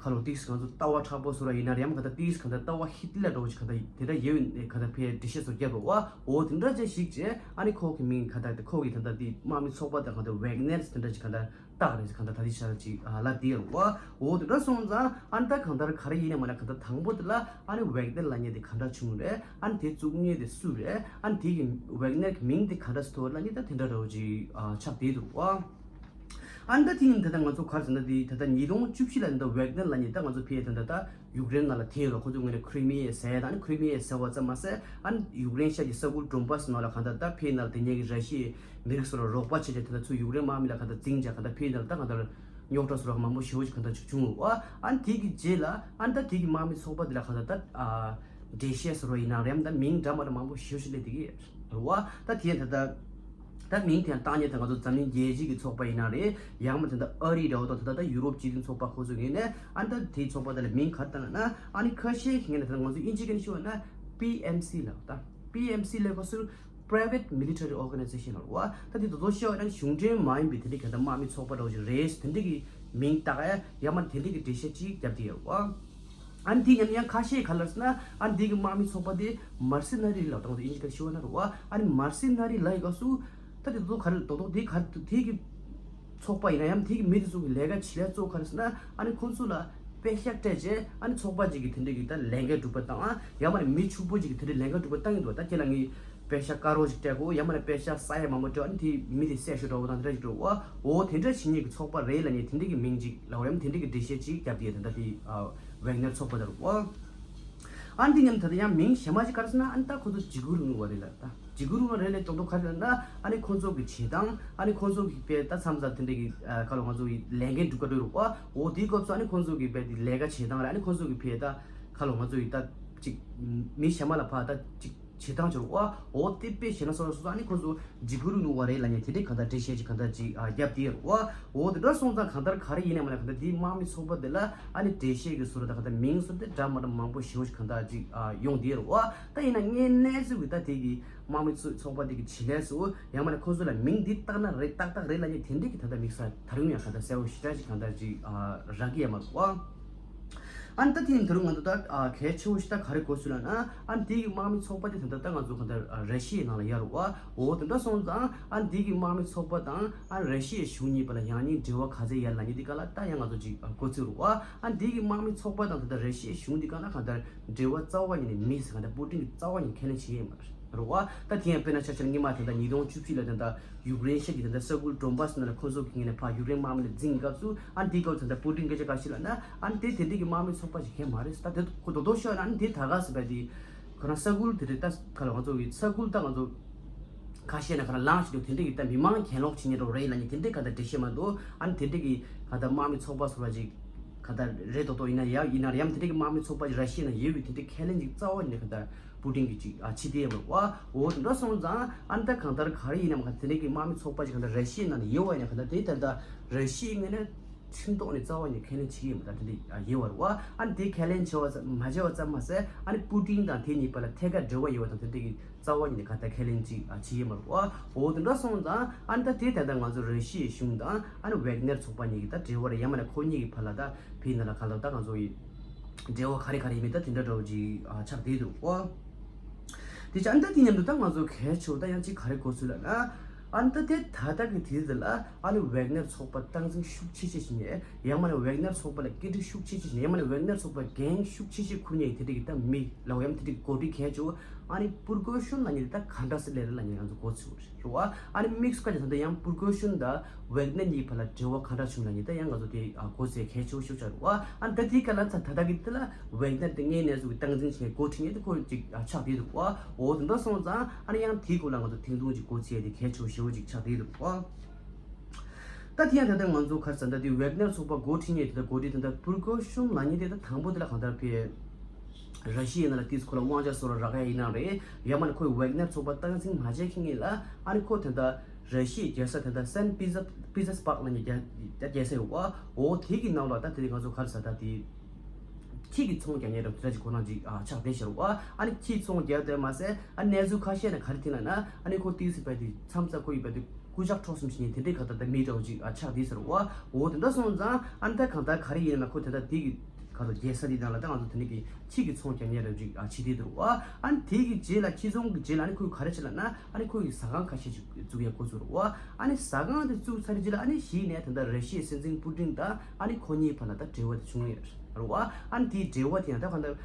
ཁ་ལོ་ཏིས་ང་ཚོ་ལྟ་བ་མཁྲེགས་པོ་བཟོ་ར་ཡིན་ན་རེད་ཡང་གང་ལྟར་ཏིས་གང་ལྟར་ལྟ་བ་ཧི་ཏི་ལ་འདྲ་བོ་ཅིག་གང་ལྟར་དེ་འདྲ་ཡོད་ནས་གང་ལྟར་ཕའི་འགྲེལ་བཤད་ཚོ་བརྒྱབ་པ་བ། འོ་དེ་འདྲ་ཅན་ཞིག་ཅེ་ཨ་ནི་ཁོ་གི་མིང་གང་ལྟར་ཁོ་གི་གང་ལྟར་དེ་དམག་མི་ཚོགས་པ་དང་གང་ལྟར་ཝེག་ནེར་དེ་འདྲ་ཅིག་གང་ལྟར་བཏགས་རེད་གང་ལྟར་ད་དེ་ཤར་ཅིག་ལ་དེ་རུ་བ། འོ་དེ་འདྲ་སོང་ཙང་ཨ་ནི་ད་གང་ལྟར་ག་རེ་ཡིན་ན་མ་ན་གང་ལྟར་དང་པོ་དེ་ལ་ཨ་ནི་ཝེག་ནེར་ལབ་མཁན་དེ་གང་འདྲ་བྱུང་རེད། ཨ་ནི་དེ་བཙུགས་མཁན་དེ་སུ་རེད། ཨ་ནི་དེ་གི་ཝེག་ནེར་གི་མིང་དེ་གང་འདྲ་སུ་ཐོག་ལ་ནི་ད་དེ་འདྲ་འདྲ་བོ་ཅིག་ཆགས་བསྡད་འདུག་བ། ཨ་ནི་ད་དེ་ཡིན་ད་ལྟ་ང་ཚོ་ག་རེ་ཟེར་ན་དེ་ད་ལྟ་ཉིས་སྟོང་བཅུ་བཞི་ལ་ད་ལྟ་ཝེག་ནེར་ལབ་མཁན་ད་ང་ཚོ་ཕེ་ད་ལྟ་ཡུཀ་རེན་ནང་ལ་ཐེ་ཡོད་ལ་ཁོ་ཚོ་ངོས་ནས་ཁི་རི་མི་ཡ་ཟེར་ད་ཨ་ནི་ཁི་རི་མི་ཡ་ཟེར་བ་ཙམ་མ་ཟད་ཨ་ནི་ཡུཀ་རེན་ཤར་གྱི་ས་ཁུལ་ཌོན་བྷ་སི་ནང་ལ་གང་ལྟར་ད་ཕེ་ནང་ལ་དེ་ཉིད་ཀྱི་ར་ཤི་ཡའི་མི་རིགས་སོགས་ལ་རོགས་པ་བྱས་ཏེ་ད་ལྟ་ཚུར་ཡུཀ་རེན་དམག་མི་ལ་གང་ལྟར་འཛིང་བྱས་གང་ལྟར་ཕེ་ནང་ལ་ད་གང་ལྟར་རྙོག་དྲ་སོགས་ལ་མང་པོ་ཞེ་པོ་ཅིག་གང་ལྟར་ཅིག་བྱུང་ཡོད་བ། ཨ་ནི་དེ་གི་རྗེས་ལ་ཨ་ནི་ད་དེ་གི་དམག་མི་ཚོགས་པ་དེ་ལ་གང་ལྟར་ད་ཨ། འགྲེལ་བཤད་ཟེར་བ་ཡིན་ན་རེད་ཡང་ད་མིང་འདྲ་མ་འདྲ་མང་པོ་ཞེ་པོ་ཅིག་སླེབས་བསྡད་ཀྱི་རེད་བ། ད་དེ་ད་ལྟ་ད་མིང་དེ་ཡང་བཏགས་མཁན་ད་ང་ཚོ་འཛམ་གླིང་རྒྱལ་སྤྱི་གི་ཚོགས་པ་ཡིན་ན་རེད་ཡང་མིན་ད་ལྟ་ཨ་རི་འདྲ་བོ་དང་ད་ལྟ་ད་ཡུ་རོབ་སྤྱི་མཐུན་ཚོགས་པ་ཁོ་ཚོ་ཡིན་ནའི་ཨ་ནི་ད་དེའི་ཚོགས་པ་དེ་ལ་མིང་ག་རེ་བཏགས་ན་ཨ་ནི་ཁ་ཤས་ཀྱིས་ངས་ད་ལྟ་ང་ཚོ་དབྱིན་ཇིའི་སྐད་ནས་ཞུ་བ་ན་པི་ཨེམ་སི་ལབ་ད་པི་ཨེམ་སི་ལབ་སྐབས་སུ་Private Military Organization ལབ་རེད་བ། ད་དེ་ད་དུང་བཤད་པ་ཡིན་ན་གཞུང་འབྲེལ་མ་ཡིན་པའི་དེ་འདྲའི་ག་ད་དམག་མི་ཚོགས་པ་འདྲ་བོ་ཅིག་རེད་དེ་འདྲའི་གི་མིང་བཏགས་ཡ་ཡང་མིན་དེ་འདྲའི་གི་འགྲེལ་བཤད་ཅིག་བརྒྱབ་བསྡད་ཡོད་རེད་བ། ཨ་ནི་དེ་ཡང་ཡང་ཁ་ཤས་ག་ལབ་ཟེར་ན་ཨ་ནི་དེ་གི་དམག་མི་ཚོགས་པ་དེ་མར་སི་ནེ་རི་ལབ་དང་དེ་དབྱིན་ཇི་སྐད་ཞུ་བ་ན་རེད་བ། ཨ་ནི་མར་སི་ནེ་རི་ལབ་ཡི་སྐབས་སུ་ད་དེ་ཚོ་ག་རེ་རྡོག་རྡོག་དེ་ག་རེ་དེ་གི་ཚོགས་པ་ཡིན་ན་ཡང་དེ་གི་མི་དེ་ཚོ་གི་ལས་ཀ་བྱེད་ཡ་གཙོ་བོ་ག་རེ་ཟེར་ན་ཨ་ནི་ཁོང་ཚོ་ལ་པེ་ཤ་སྤྲད་རྗེས་ཨ་ནི་ཚོགས་པ་ཅིག་གི་དེ་འདྲ་གི་ད་ལས་འགན་སྒྲུབ་པ་དང་ཡང་མ་ནི་མི་ཕྱུག་པོ་ཅིག་གི་དེ་འདྲ་ལས་འགན་སྒྲུབ་པ་བཏང་གི་འདུག་ད་ཁྱེད་ལ་ངས་པེ་ཤ་དཀར་རོ་ཞིག་སྤྲད་གོ་ཡང་མ་ནི་པེ་ཤ་ས་ཡ་མང་པོ་སྤྲད་ཨ་ནི་དེ་མི་དེ་བསད་ཤོག་འདྲ་བོ་དང་དེ་འདྲ་ཞིག་འགྲོ་བ། འོ་དེ་འདྲ་བྱེད་མཁན་གྱི་ཚོགས་པ་རེད་ལབ་ནས་དེ་འདྲ་གི་མིང་ཅིག་ལབ་རེད་དེ་འདྲ་གི་འགྲེལ་བཤད་ཅིག་བརྒྱབ་དེ་ད་ལྟ་དེ་ཝེག་ནེར་ཚོགས་པ་དེ་རེད་བ། ཨ་ནི་དེ་མཉམ་ད་ལྟ་ཡང་མིང་གཞན་མ་ཅིག་ག་རེ་ཟེར་ན་ཨ་ནི་ད་ཁོ་ཚོ་འཇིགས་སྐུལ་རིང་ལུགས་པ་རེད་ལ་ད་འཇིགས་སྐུལ་རིང་ལུགས་རེད་ལས་རྡོག་རྡོག་ག་རེ་ཟེར་ན་ཨ་ནི་ཁོ་ཚོ་གི་བྱེད་སྟངས་ཨ་ནི་ཁོ་ཚོ་གི་དཔེ་ད་མཚམས་མཚམས་དེ་འདྲ་གི་ཁ་ལོ་ང་ཚོ་གི་ལས་འགན་སྒྲུབ་ག་འགྲོ་རེད་བ། འོ་དེའི་སྐབས་སུ་ཨ་ནི་ཁོ་ཚོ་གི་དཔེ་དེ་ལས་ཀ་བྱེད་སྟངས་རེད་ཨ་ནི་ཁོ་ཚོ་གི་དཔེ་ད། ཁ་ལོ་ང་ཚོ་ཡི་ད་ཅིག་མི་གཞན་མ་ལ་ཕར་ད་ཅིག་ བྱེད་སྟངས་ཅིག་རེད་བ། འོ་དེ་དཔེ་བྱས་ན་སོ་སོ་སོ་ཨ་ནི་ཁོ་ཚོ་འཇིགས་སྐུལ་ནུས་པ་རེད་ལབ་ནས་དེ་འདྲའི་གང་ལྟར་འགྲེལ་བཤད་ཅིག་གང་ལྟར་ཅིག་ཨ་བརྒྱབ་དེ་རེད་བ། འོ་དེ་འདྲ་སོང་ཙང་གང་ལྟར་ག་རེ་ཡིན་ནའི་མ་ལ་གང་ལྟར་དེའི་དམག་མི་ཚོགས་པ་དེ་ལ་ཨ་ནི་འགྲེལ་བཤད་ཀྱི་ཟུར་དང་གང་ལྟར་མིང་ཟུར་དེ་འདྲ་མ་འདྲ་མང་པོ་ཞེ་པོ་ཅིག་གང་ལྟར་ཅིག་ཨ་ཡོང་དེ་རེད་བ། ད་ཡིན་ན་ངས་གནས་ཚུལ་གྱི་ད་དེ་གི་དམག་མི་ཚོ་ཚོགས་པ་དེ་གི་བྱེད་ལས་སུ་ཡང་མ་ནས་ཁོ་ཚོ་ལ་མིང་འདི་བཏགས་ན་རེད་ཏག་ཏག་རེད་ལབ་ནས་དེ་འདྲའི་གི་ད་ལྟ་དམིགས་བསལ་ད་རུང་ཡང་གང་ལྟར་གསལ་པོ་ཞེ་དྲག་ཅིག་གང་ལྟར་ཅིག་ཨ་རག་གི་ཡོད་མ་རེད་བ། ཨ་ནི་ད་དེ་ཡིན་ད་རུང་ང་ཚོ་ད་ཨ་གལ་ཆེ་བོ་ཞིག་ད་ག་རེ་གོ་སྲོལ་ལབ་ན། ཨ་ནི་དེ་གི་དམག་མི་ཚོགས་པ་དེ་ད་ལྟ་ད་ང་ཚོ་གང་ལྟར་ཨ་ར་ཤི་ཡའི་ནང་ལ་ཡོད་རེད་བ། འོ་དེ་འདྲ་སོང་ཙང་ཨ་ནི་དེ་གི་དམག་མི་ཚོགས་པ་དང་ཨ་ར་ཤི་ཡའི་གཞུང་གཉིས་བར་ལ་ཡང་སྙིང་འབྲེལ་བ་ག་ཚད་ཡོད་ལབ་མཁན་དེ་ག་ལ་ད་ཡང་ང་ཚོ་ཅིག་ཨ་གོ་ཚོད་རེད་བ། ཨ་ནི་དེ་གི་དམག་མི་ཚོགས་པ་དང་ད་ལྟ་ར་ཤི་ཡའི་གཞུང་དེ་ག་ལ་གང་ལྟར་འབྲེལ་བ་རྩ་བ་ཉིད་ནས་མེད་ཟེར། གང་ལྟར་པུ་ཏིན་གྱིས་རྩ་བ་ཉིད་ནས་ཁས་ལེན་བྱེད་ཀྱི་ཡོད་མ་རེད་བ། ད་དེ་ཡང་དཔེར་ན་ཆ་བཞག་ན་སྔོན་མ་ད་ལྟ་ཉིས་སྟོང་བཅུ་བཞི་ལ་ད་ལྟ་ཡུཀ་རེན་ཤར་གྱི་ད་ལྟ་ས་ཁུལ་ཌོན་བྷ་སི་ནང་ལ་ཁོ་ཚོ་གི་ངོས་ནས་ཕར་ཡུཀ་རེན་དམག་མི་ལ་འཛིང་སྐབས་སུ་ཨ་ནི་དེའི་སྐབས་སུ་ད་ལྟ་པུ་ཏིན་སྐད་ཆ་ག་ཞིག་ལབ་ན། ཨ་ནི་དེ་དེ་འདྲའི་གི་དམག་མི་ཚོགས་པ་ཞིག་གང་ཡང་མ་རེད་ཟེར། ད་དེ་ཁོ་རྡོག་རྡོག་ཤོད་ན་ཨ་ནི་དེ་ད་ག་ཟེར་བ་དེ་ཁོ་རང་ས་ཁུལ་དེ་རེད། ད་ག་ལ་ང་ཚོ་གི་ས་ཁུལ་ད་ང་ཚོ་ཁ་ཤས་ན་ག་རང་ལངས་ཤིག་འདུག་དེ་འདྲའི་གི་ད་མི་མང་གྱེན་ལོག་བྱེད་ཉེན་རོགས་རེད་ལབ་ནས་དེ་འདྲའི་ག་ད་འགྲེལ་བཤད་མ་འདུག་ཨ་ནི་དེ་འདྲའི་གི་ག་ད་དམག་མི་ཚོགས་པ་ཟེར་བ་ཅིག་ག་ད་རེད་རྡོག་རྡོག་ཡིན་ན་ཡང་ཡིན་ན་ཡང་དེ་འདྲའི་གི་དམག་མི་ཚོགས་པ་ཅིག་ར་ཤི་ཡའི་ནང་ཡོད་པའི་དེ་འདྲའི་ཁས་ལེན་ཅིག་རྩ་བ་ནས་ག་ད་པུ་ཏིན་གྱིས་ཅིག་ཨ་བྱེད་དེ་ཡོད་མ་རེད་བ། འོ་དེ་འདྲ་སོང་ཙང་ཨ་ནི་ད་གང་ལྟར་ག་རེ་ཡིན་ནའང་ག་དེ་འདྲའི་གི་དམག་མི་ཚོགས་པ་ཅིག་ག་ད་ར་ཤི་ཡའི་ནང་ནས་ཡོད་པ་ཡིན་ན་ག་ད་དེ་ད་ད་ར་ཤི་ཡའི་ངོས་ནས་ཁྲིམས་ཐོག་ནས་རྩ་བ་ནས་ཁས་ལེན་བྱེད་ཀྱི་ཡོད་མ་རེད། ད་དེ་འདྲའི་ཨ་ཡོད་པ་རེད་བ། ཨ་ནི་དེ་ཁས་ལེན་བྱས་པ་ཙམ་མ་བྱས་པ་ཙམ་མ་ཟད་ཨ་ནི་པུ་ཏིན་དང་དེ་གཉིས་བར་ལ་ཐད་ཀར་འབྲེལ་བ་ཡོད་པ་དང་དེ་འདྲའི་གི་རྩ་བ་ཉིད་ནས་ག་ད་ཁས་ལེན་ཅིག་ཨ་བྱེད་ཀྱི་ཡོད་མ་རེད་བ། འོ་དེ་འདྲ་སོང་ཙང་ཨ་ནི་ད་དེ་ད་ལྟ་ང་ཚོ་ར་ཤི་ཡའི་གཞུང་དང་ཨ་ནི་ཝེག་ནེར་ཚོགས་པ་གཉིས་ཀྱི་ད་འབྲེལ་བ་རེད། ཡང་མིན་ན་ཁོ་གཉིས་ཀྱི་བར་ལ་ད་ཕི་ན་ལ་ག་ལ་ད་ང་ཚོ་གི་འབྲེལ་བ་ག་རེ་ག་རེ་ཡིན་མིན་ད་དེ་འདྲ་འདྲ་བོ་ཅིག་ཨ་ཆགས་བསྡད་འདུག་གོ། དེ་ཅི་ཨ་ནི་ད་དེ་མཉམ་དུ་ད་ང་ཚོ་གལ་ཆེ་བོ་ད་ཡང་ཅིག་ག་རེ་གོ་ཚུལ་ལབ་ན། ཨ་ནི་ད་དེ་ད་ལྟ་གི་དུས་འདི་ལ་ཨ་ནི་ཝེག་ནེར་ཚོགས་པ་སྟངས་འཛིན་ཤུགས་ཆེ་ཆེ་བྱེད་མཁན། ཡང་མིན་ན་ཝེག་ནེར་ཚོགས་པ་ལ་སྐད་སྒྲིག་ཤུགས་ཆེ་ཆེ་བྱེད་མཁན། ཡང་མིན་ན་ཝེག་ནེར་ཚོགས་པ་འགན་ཤུགས་ཆེ་ཆེ་འཁུར་མཁན་དེ་འདྲ་གི་ད་མི་ལ་འོ་ཡང་དེ་འདྲ་གི་འགོ་ཁྲིད་གལ་ཆེ་བོ་ཨ་ནི་པུར་གོ་ཤུན་ལབ་མཁན་དེ་ད་ག་འདྲ་སེ་སླེབས་རེད་ལབ་མཁན་ང་ཚོ་གོ་ཚུལ་རེད། རེད་བ། ཨ་ནི་དམིགས་སུ་བཀར་ཅིག་ད་ལྟ་ཡང་པུར་གོ་ཤུན་དང་ཝེག་ནེར་གཉིས་བར་ལ་འབྲེལ་བ་ག་འདྲ་བྱུང་ལབ་མཁན་དེ་ཡང་ང་ཚོ་དེ་ཨ་གོ་ཚུལ་གལ་ཆེ་བོ་ཤུགས་ཆག་རེད་བ། ཨ་ནི་ད་དེའི་སྐབས་ལ་ད་ད་ལྟ་གི་དེ་ལ་ཝེག་ནེར་དེ་དངོས་གནས་སུ་སྟངས་འཛིན་བྱེད་མཁན་འགོ་ཁྲིད་མཁན་དེ་ཁོ་ཅིག་ཨ་ཆགས་བསྡད་འདུག་བ། འོ་དེ་འདྲ་སོང་ཙང་ཨ་ནི་ཡང་དེའི་སྐོར་ལ་ང་ཚོ་ཐེངས་ཐུང་ཅིག་གོ་ཚུལ་དེ་གལ་ཆེ་བོ་ཞེ་བོ་ཅིག་ཆགས་བསྡད་འདུག་བ། ད་དེ་ཡང་ད་ལྟ་ང་ཚོ་ག་རེ་ཟེར་ད་དེ་ཝེག་ནེར་ཚོགས་པ་འགོ་ཁྲིད་མཁན་དེ་ད་འགོ་ཁྲིད་དེ་ད་པུར་གོ་ཤུན་ལབ་མཁན་དེ་ད་དང་པོ་དེ་ལ་གང་ལྟར་ཕེ་ར་ཤི་ཡའི་ནང་ལ་ཏིས་ཁོ་ལ་དབང་ཆ་སོགས་ལ་རག་ཡ་ཡིན་ནའང་རེད། ཡང་མིན་ན་ཁོས་ཝེག་ནེར་ཚོགས་པ་སྟངས་འཛིན་མ་བྱས་མཁན་ལ་ཨ་ནི་ཁོ་དེ་ད་ར་ཤི་ཡའི་རྒྱལ་ས་དེ་ད་སན་པི་ཛ་པི་ཛ་སྦག་ལབ་མཁན་རྒྱལ་རྒྱལ་ས་ཡོད་བ། འོ་དེ་གི་ནང་ལ་ད་དེ་ང་ཚོ་ག་རེ་ཟེར་ད་དེ་ཁྱི་གི་ཚོང་རྒྱག་མཁན་རབས་དེ་འདྲ་ཅིག་ཁོ་རང་ཅིག་ཨ་ཆགས་བསྡད་ཤག་རེད་བ། ཨ་ནི་ཁྱིའི་ཚོང་རྒྱག་དེ་མ་ཟད་ཨ་གནས་ཚུལ་ཁ་ཤས་ནས་ག་རེ་ཐོན་ལབ་ན་ཨ་ནི་ཁོ་ཏིས་ཕེ་དེ་མཚམས་མཚམས་ཁོ་ཡི་ཕེ་དེ་སྐུ་ཇག་འཕྲོག་གསུམ་བྱེད་མཁན་དེ་འདྲའི་ག་ད་ད་མི་འདྲ་བོ་ཅིག་ཨ་ཆགས་བསྡད་ཤག་རེད་བ། འོ་དེ་འདྲ་སོང་ཙང་ཨ་ནི་ད་གང་ལྟར་ག་རེ་ཡིན་ན་ཁོ་དེ་ད་དེ་གི་ག་ད་རྒྱལ་ས་དེ་ནང་ལ་ད་ང་ཚོ་དེ་འདྲ་གི་ཁྱི་གི་ཚོང་རྒྱག་མཁན་རབས་ཅིག་ཨ་བྱེད་བསྡད་འདུག་རེད་བ། ཨ་ནི་དེ་གི་རྗེས་ལ་ཁྱི་ཚོང་གི་རྗེས་ལ་ཨ་ནི་ཁོས་ག་རེ་བྱས་ལབ་ན་ཨ་ནི་ཁོ་ཡི་ཟ་ཁང་ཁ་ཤས་ཅིག་བཙུགས་ཡ་འགོ་བཙུགས་རེད་བ། ཨ་ནི་ཟ་ཁང་དེ་བཙུགས་ཚར་རྗེས་ལ་ཨ་ནི་གཞི་ནས་དེ་འདྲ་ར་ཤི་ཡའི་སྲིད་འཛིན་པུ་ཏིན་དང་ཨ་ནི་ཁོ་གཉིས་བར་ལ་ད་འབྲེལ་བ་དེ་བྱུང་ཡོད་རེད་བ། ཨ་ནི་དེའི་འབྲེལ་བ་དེ་ཡང་ད་གང་ལྟར་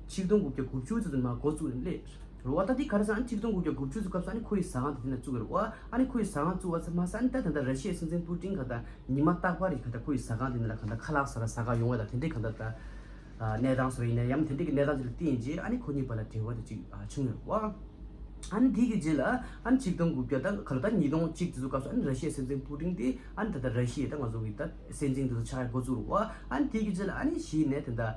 ཆིག་སྟོང་དགུ་བརྒྱ་དགུ་བཅུ་ཙམ་ནས་མར་འགོ་བཙུགས་ནས་སླེབས་རེད་བ། ད་དེ་ག་རེ་ཟེར་ན་ཆིག་སྟོང་དགུ་བརྒྱ་དགུ་བཅུ་ཙམ་སྐབས་སུ་ཨ་ནི་ཁོ་ཡི་ཟ་ཁང་དེ་དེ་ནས་བཙུགས་ཡོད་རེད་བ། ཨ་ནི་ཁོ་ཡི་ཟ་ཁང་བཙུགས་པ་ཚར་མ་ཟད་ཨ་ནི་ད་ད་ལྟ་ར་ཤི་ཡའི་སྲིད་འཛིན་པུ་ཏིན་ག་ད་ཉི་མ་རྟག་པར་རེ་ག་ད་ཁོ་ཡི་ཟ་ཁང་དེ་ནས་ལ་ག་ད་ཁ་ལག་ཟ་ར་ཟ་ག་ཡོང་བ་ད་དེ་འདྲའི་ག་ད་ད་གནས་སྟངས་སུ་ཡིན་ན་ཡང་དེ་འདྲའི་གི་གནས་སྟངས་ཅིག་ལ་བརྟེན་རྗེས་ཨ་ནི་ཁོ་གཉིས་བར་ལ་འབྲེལ་བ་དེ་ཅིག་བྱུང་ཡོད་རེད་བ། ཨ་ནི་དེ་གི་རྗེས་ལ་ཨ་ནི་ཆིག་སྟོང་དགུ་བརྒྱ་དང་ག་ལ་ད་ཉིས་སྟོང་གཅིག་དེ་ཚོ་སྐབས་སུ་ཨ་ནི་ར་ཤི་ཡའི་སྲིད་འཛིན་པུ་ཏིན་དེ་ཨ་ནི་ད་ལྟ་ར་ཤི་ཡའི་ད་ང་ཚོ་གི་ད་སྲིད་འཛིན་དེ་ཚོ་ཆགས་ཡ་འགོ་བཙུགས་རེད་བ། ཨ་ནི་དེ་གི་རྗེས་ལ་ཨ་ནི་གཞི་ནས་དེ་འདྲ་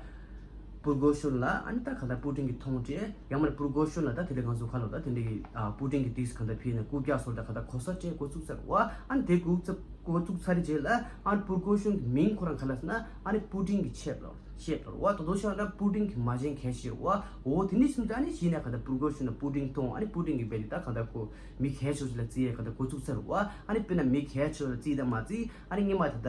པུར་གོ་ཤུན་ལ་ཨ་ནི་ད་ག་ལ་པུ་ཏིན་གི་མཐོང་གྲོལ་ཡང་མིན་པུར་གོ་ཤུན་ལ་ད་དེ་འདྲ་ང་ཚོ་ག་ལ་ད་དེ་འདྲ་གི་ཨ་པུ་ཏིན་གི་དེ་ག་ད་ཕེ་ནས་རྐུབ་བཀྱག་སོགས་ད་ག་ད་གོ་ས་སྤྲད་འགོ་བཙུགས་ཚར་བ། ཨ་ནི་དེ་འགོ་བཙུགས་འགོ་བཙུགས་ཚར་རྗེས་ལ་ཨ་ནི་པུར་གོ་ཤུན་གི་མིང་ཁོ་རང་ག་ལ་ཟེར་ན་ཨ་ནི་པུ་ཏིན་གི་ཆེབ་ལ། ཤེས་པར་བ། དོ་དོ་ཤོད་ན་པུ་ཏིན་གྱི་མ་བྱན་གལ་ཆེ་བ། འོ་དེ་ནི་སུམ་ཅུ་ཨ་ནི་གཞི་ནས་ག་ད་པུར་གོ་ཤུན་ན་པུ་ཏིན་མཐོང་ཨ་ནི་པུ་ཏིན་གྱི་བེ་ཏི་ད་ག་ད་ཁོ་མི་གལ་ཆེ་ཞིག་ལ་བརྩི་ཡས་ག་ད་འགོ་བཙུགས་ཚར་བ། ཨ་ནི་དཔེར་ན་མི་གལ་ཆེ་ལ་བརྩི་ད་མ་བརྩི་ཨ་ནི་སྔོན་མ་ད་ད་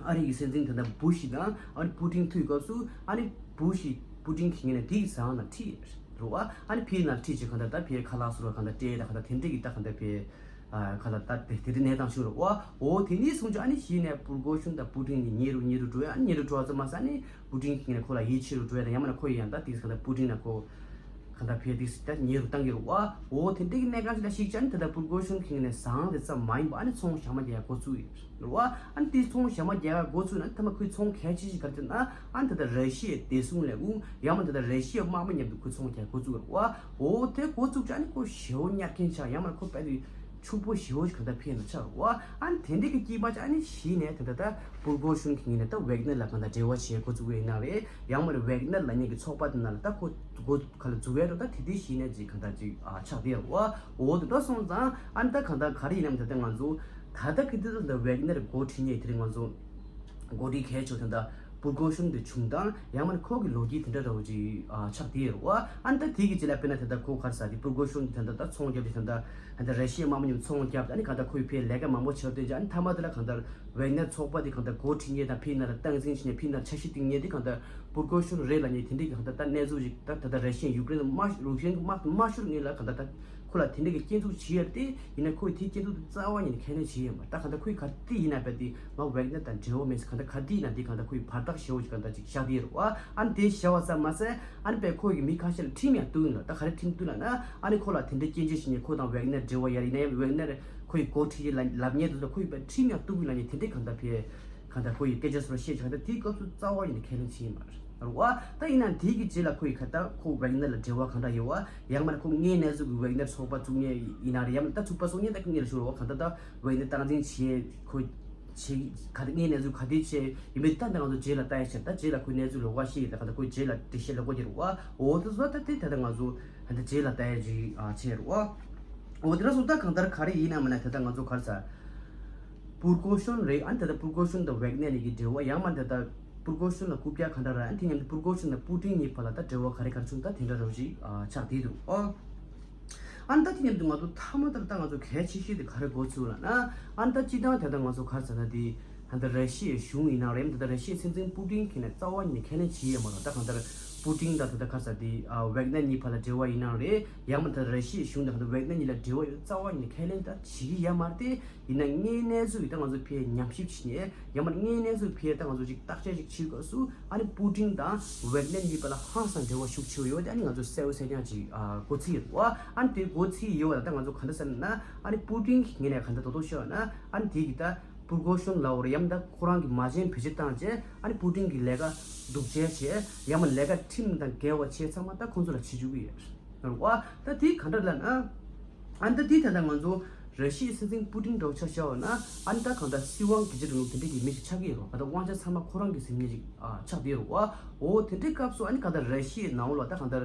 ཨ་རི་གི་སྲིད་འཛིན་ད་ད་བུ་ཤི་དང་ཨ་ནི་པུ་ཏིན་ཐུག་སྐབས་སུ་ཨ་ནི་བུ་ཤི་པུ་ཏིན་གྱི་ངོས་ནས་དེ་གི་ཟང་ན་ཁྲིད་རུ་བ། ཨ་ནི་ཕི་ན་ཁྲིད་ཅིག་ག་ད་ད་ཕི་ཁ་ལག་སུ་ར་ག་ད་སྤྲད་ད་ག་ད་དེ་འདྲ་གི་ད་ག་ད་ཕི། ཁ་ལ་ད་དེ་དེ་དེ་གནས་སྟངས་ཤིག་རེད་བ། འོ་དེ་ནས་བཟུང་ཅུ་ཨ་ནི་གཞི་ནས་པུར་གོ་ཤུན་དང་པུ་ཏིན་གཉིས་ཉེ་རུ་ཉེ་རུ་འགྲོ་ཡ། ཨ་ནི་ཉེ་རུ་འགྲོ་བ་ཙམ་མ་ཟད་ཨ་ནི་པུ་ཏིན་གྱི་ངོས་ནས་ཁོ་ལ་ཡིད་ཆེས་རུ་འགྲོ་ཡ་དང་ཡང་མིན་ན་ཁོ་ཡི་ཡང་ད་དེ་ག་ད་པུ་ཏིན་ན་ཁོ་ག་ད་ཕེ་དེ་ད་ཉེ་རུ་བཏང་གི་རེད་བ། འོ་དེ་འདྲའི་གི་གནས་སྟངས་ཤིག་ལ་གཞིགས་ཅུ་ཨ་ནི་ད་ད་པུར་གོ་ཤུན་གྱི་ངོས་ནས་ཟང་དེ་ཙམ་མ་ཡིན་པ་ཨ་ནི་ཚོང་ཞག་མ་རྒྱག་ཡ་འགོ་བཙུགས་ཡོད་རེད་བ། ཨ་ནི་དེ་ཚོང་ཞག་མ་རྒྱག་ཡ་འགོ་བཙུགས་ན་ཐ་མ་ཁོའི་ཚོང་གལ་ཆེ་ཤོས་ག་རེ་ཟེར་ན་ཨ་ནི་ད་ད་ར་ཤི་ཡའི་བདེ་སྲུང་ལས་ཁུངས་ཡང་མིན་ད་ད་ར་ཤི་ཡའི་དམག་མི་མཉམ་དུ་ཁོའི་ཚོང་རྒྱག་ཡ་འགོ་བཙུགས་རེད་བ། འོ་དེ་འགོ་བཙུགས་ཅུ་ཨ་ནི་ཁོ་ཞེ་བོ་གཉའ་མཁན་ཆགས། ཡང་མིན་ཁོ་དཔེ་དེ་ ཕྱུག་པོ་ཞེ་པོ་ཞིག་གང་ལྟར་ཕེབས་ནས་ཆགས་རེད་བ། ཨ་ནི་དེ་འདྲའི་གི་སྐྱེས་པ་ཅིག་ཨ་ནི་གཞི་ནས་ད་ལྟ་ད་པུར་གོ་ཤུན་གྱི་ངོས་ནས་ད་ཝེག་ནར་ལ་གང་ལྟར་འབྲེལ་བ་བྱེད་འགོ་བཙུགས་པ་ཡིན་ན་རེད། ཡང་མིན་ན་ཝེག་ནར་ལབ་མཁན་གྱི་ཚོགས་པ་དེ་ནང་ལ་ད་ཁོ་འགོ་ག་ལ་འཛུགས་ཡས་རེད། ད་དེ་དེ་གཞི་ནས་ཅིག་གང་ལྟར་ཅིག་ཨ་ཆགས་བསྡད་རེད་བ། འོ་དེ་འདྲ་སོང་ཙང་ཨ་ནི་ད་གང་ལྟར་ག་རེ་ཡིན་ནམ། ད་ལྟ་ང་ཚོ་ད་ལྟ་གི་དུས་ད་ལྟ་ཝེག་ནར་འགོ་ཁྲིད་མཁན་དེ་རིང་ང་ཚོ་འགོ་ཁྲིད་གལ་ཆེ་ཤོས་དེ་འདྲ་པུར་གོ་ཤུན་དེ་བྱུང་སྟངས། ཡང་མིན་ན་ཁོ་གི་ལོ་རྒྱུས་དེ་འདྲ་འདྲ་བོ་ཅིག་ཨ་ཆགས་བསྡད་ཡོད་རེད་བ། ཨ་ནི་ད་དེ་གི་རྗེས་ལ་དཔེར་ན་ད་ལྟ་ཁོ་ག་རེ་ཟེར་དེ་པུར་གོ་ཤུན་དེ་ད་ལྟ་ཚོང་རྒྱབ་དེ་ད་ལྟ་ད་ལྟ་ར་ཤི་ཡའི་དམག་མི་མཉམ་ཚོང་རྒྱབ། ཨ་ནི་གང་ལྟར་ཁོས་ཕར་ལས་ཀ་མང་པོ་བྱས་བསྡད་ཅིག་ཨ་ནི་མཐའ་མ་དེ་ལ་གང་ལྟར་ཝེག་ནར་ཚོགས་པ་དེ་གང་ལྟར་འགོ་ཁྲིད་མཁན་དང་ཕར་ནང་ལ་སྟངས་འཛིན་བྱེད་མཁན་ཕར་ནང་ལ་འཆར་གཞི་བཏིང་མཁན་དེ་གང་ལྟར་པུར་གོ་ཤུན་རེད་ལབ་མཁན་དེ་འདྲའི་གི་གང་ལྟར་ད་གནས་ཚུལ་ཅིག་ད་ད་ལྟ་ར་ཤི་ཡ་ཡུཀ་རེན་དམག་རུ་ཤན་གྱི་དམག་དམག་ཤོར་སྔོན་ལ་གང་ལྟར་ད་ཁོ་ལ་དེ་འདྲ་གི་སྐྱོན་འཛུགས་བྱེད་ཡ་དེ་ཡིན་ན་ཁོས་དེ་སྐྱོན་འཛུགས་དེ་རྩ་བ་ཉིད་ནས་ཁས་ལེན་བྱེད་ཡ་མ་རེད། ད་གང་ལྟར་ཁོས་ག་དེ་ཡིན་ན་བས་དེ་ང་ཝེག་ནར་དང་འབྲེལ་བ་མེད་ཟེར་གང་ལྟར་ག་དེ་ཡིན་ན་དེ་གང་ལྟར་ཁོས་བར་ཐག་ཞེ་པོ་ཅིག་གང་ལྟར་ཅིག་བཞག་བསྡད་ཡོད་རེད་བ། ཨ་ནི་དེ་བཞག་པ་ཙམ་མ་ཟད་ཨ་ནི་དཔེ་ཁོ་གི་མི་ཁ་ཤས་ལ་ཁྲིམས་ཡང་གཏུགས་ཡིན་ལ། ད་ག་རེ་ཁྲིམས་གཏུགས་ལབ་ན་ཨ་ནི་ཁོ་ལ་དེ་འདྲའི་སྐྱོན་བརྗོད་བྱེད་མཁན་ཁོ་དང་ཝེག་ནར་འབྲེལ་བ་ཡོད་རེད། ཡིན་ན་ཡང་ཝེག་ནར་ཁོ་ཡི་འགོ་ཁྲིད་ལ་ལབ་མཁན་དེ་ཚོ་ཁོ་ཡི་དཔེ་ཁྲིམས་ཡང་གཏུགས་ཡིན་ལབ་མཁན་དེ་འདྲའི་གང་ལྟར་ཕར་གང་ལྟར་ཁོ་ཡི་སྐད་ཆ་ཚོར་བཤད་ཅིག་གང་ལྟར་དེའི་སྐབས་སུ་རྩ་བ་ཉིད་ནས་ཁས་ལེན་བྱེད་ཡིན་མ་རེད་བ། ད་ཡིན་ན་དེའི་གི་རྗེས་ལ་ཁོ་ཡི་ག་ད་ཁོ་ཝེག་ནར་ལ་འབྲེལ་བ་གང་འདྲ་ཡོད་བ། ཡང་མིན་ན་ཁོ་དངོས་གནས་ཚུལ་གི་ཝེག་ནར་ཚོགས་པ་བཙུགས་མཁན་ཡིན་ན་རེད། ཡང་མིན་ད་ཚུགས་པ་སོང་ཉིན་ད་ཁོ་ངེད་ལ་ཞུ་རོགས་གང་ལྟར་ད་ཝེག་ནར་སྟངས་འཛིན་བྱེད་ཁོ་བྱེད་ག་ད་དངོས་གནས་ཚུལ་ག་དེ་བྱས་ཡིན་པའི་ད་ད་ང་ཚོ་རྗེས་ལ་ལྟ་ཡ་ཆེད་ད་རྗེས་ལ་ཁོའི་གནས་ཚུལ་ལོགས་ཀ་ཤེས་ཡིན་ད་ག་ད་ཁོའི་རྗེས་ལ་འགྲེལ་བཤད་ལོགས་ཀ་རྒྱག་རོགས་བ། འོ་དེ་ཚོ་ད་དེ་ད་ད་ང་ཚོ་ད་རྗེས་ལ་ལྟ་ཡ་ཅིག་ཨ་བྱེད་རོགས་བ། འོ་དེ་འདྲ་སོང་ད་གང་ལྟར་ག་རེ་ཡིན་ན་མིན་ན་ད་ད་ང་ཚོ་ག་རེ་ཟ། པུར་གོ་ཤུན་རེད། ཨ་ནི་ད་ལྟ་པུར་གོ་ཤུན་དང་ཝེག་ནེ་ནི་གི་འབྲེལ་བ། ཡང་མ་ད་ལྟ་པུར་གོ་ཤུན་ལ་རྐུབ་བཀྱག་ག་འདྲ་ར། ཨ་ནི་དེ་མཉམ་དུ་པུར་གོ་ཤུན་དང་པུ་ཏིན་གཉིས་བར་ལ་ད་འབྲེལ་བ་ག་རེ་ག་རེ་བྱུང་ད་དེ་འདྲ་རོ་ཞིག་ཨ་ཆགས་བསྡད་འདུག་ཨོ། ཨ་ནི་ད་དེ་མཉམ་དུ་ང་ཚོ་མཐའ་མ་ད་ལྟ་ང་ཚོ་གལ་ཆེ་ཤོས་དེ་ག་རེ་འགོ་ཚུགས་ལབ་ན། ཨ་ནི་ད་སྤྱི་བཏང་ད་ལྟ་ང་ཚོ་ག་རེ་ཟེར་ན་དེ་ད་ལྟ་ར་ཤི་ཡའི་གཞུང་ཡིན་ན་རེད། ད་ལྟ་ར་ཤི་ཡའི་སྲིད་འཛིན་པུ་ཏིན་གྱིས་ནས་རྩ་བ་ནས་ཁས་ལེན་བྱེད་ཡས་མ་རེད། ད་གང་ལྟར་པུ་ཏིན་དང་ད་ལྟ་ག་རེ་ཟེར་དེ་ཝེག་ནེ་གཉིས་བར་ལ་འབྲེལ་བ་ཡིན་ན་རེད། ཡང་མ་ད་ལྟ་ར་ཤི་ཡའི་གཞུང་དང་ད་ལྟ་ཝེག་ནེ་གཉིས་ལ་འབྲེལ་བ་ཡོད་རྩ་བ་ནས་ཁས་ལེན་ད་བྱེད་ཀྱི་ཡོད་མ་རེད་དེ། ཡིན་ན་དངོས་གནས་ཚུལ་ཡིན་ད་ང་ཚོ་ཕར་ཉམས་ཞིབ་བྱེད་ནས་ཡང་མ་དངོས་གནས་ཚུལ་ཕར་ད་ང་ཚོ་ཅིག་བརྟག་དཔྱད་ཅིག་བྱེད་དགོས་སུ། ཨ་ནི་པུ་ཏིན་དང་ཝེག་ནེ་གཉིས་བར་ལ་ཧང་སང་འབྲེལ་བ་ཤུགས་ཆེ་བ་ཡོད་དེ། ཨ་ནི་ང་ཚོ་གསལ་བོ་གསལ་རྐྱང་ཅིག་ཨ་འགོ་ཚུགས་ཡོད་རེད་བ། ཨ་ནི་དེ་འགོ་ཚུགས་ཡོད་བ་ལ་ད་ང་ཚོ་ག་འདྲ་ཟེར་ན། ཨ་ནི་པུ་ཏིན་གྱི་ངོས་ནས་ག་འདྲ་ད་དོ་ཤོད་ན། ཨ་ནི་དེ་གི་ད་པུར་གོ་ཤུན་ལའོ་རེད། ཡང་ད་ཁོ་རང་གི་མ་བྱན་བེད་སྤྱོད་བཏང་རྗེས་ཨ་ནི་པུ་ཏིན་གྱི་ལས་ཀ་སྡུག་ཅག་བྱས། ཡང་མ་ལས་ཀ་ཁྲིམས་དང་འགལ་བ་བྱས་ཚང་མ་ད་ཁོང་ཚོ་ལ་བྱེད་བཅུག་གི་ཡོད་རེད་བ། ད་དེ་ག་འདྲ་ལབ་ན། ཨ་ནི་ད་དེ་ད་ལྟ་ང་ཚོ་ར་ཤི་ཡའི་སྲིད་འཛིན་པུ་ཏིན་འདྲ་བོ་ཆ་བཞག་པ་ན། ཨ་ནི་ད་གང་ལྟར་སྲིད་དབང་སྒེར་གཅོད་རིང་ལུགས་དེ་འདྲ་གི་མི་ཞིག་ཆགས་ཀྱི་ཡོད་རེད་བ། གང་ལྟར་དབང་ཆ་ཚང་མ་ཁོ་རང་གི་ཟིན་མཁན་ཞིག་ཨ་ཆགས་བསྡད་ཡོད་རེད་བ། འོ་དེ་འདྲའི་སྐབས་སུ་ཨ་ནི་གང་ལྟར་ར་ཤི་ཡའི་ནང་ལ་ད་གང་ལྟར་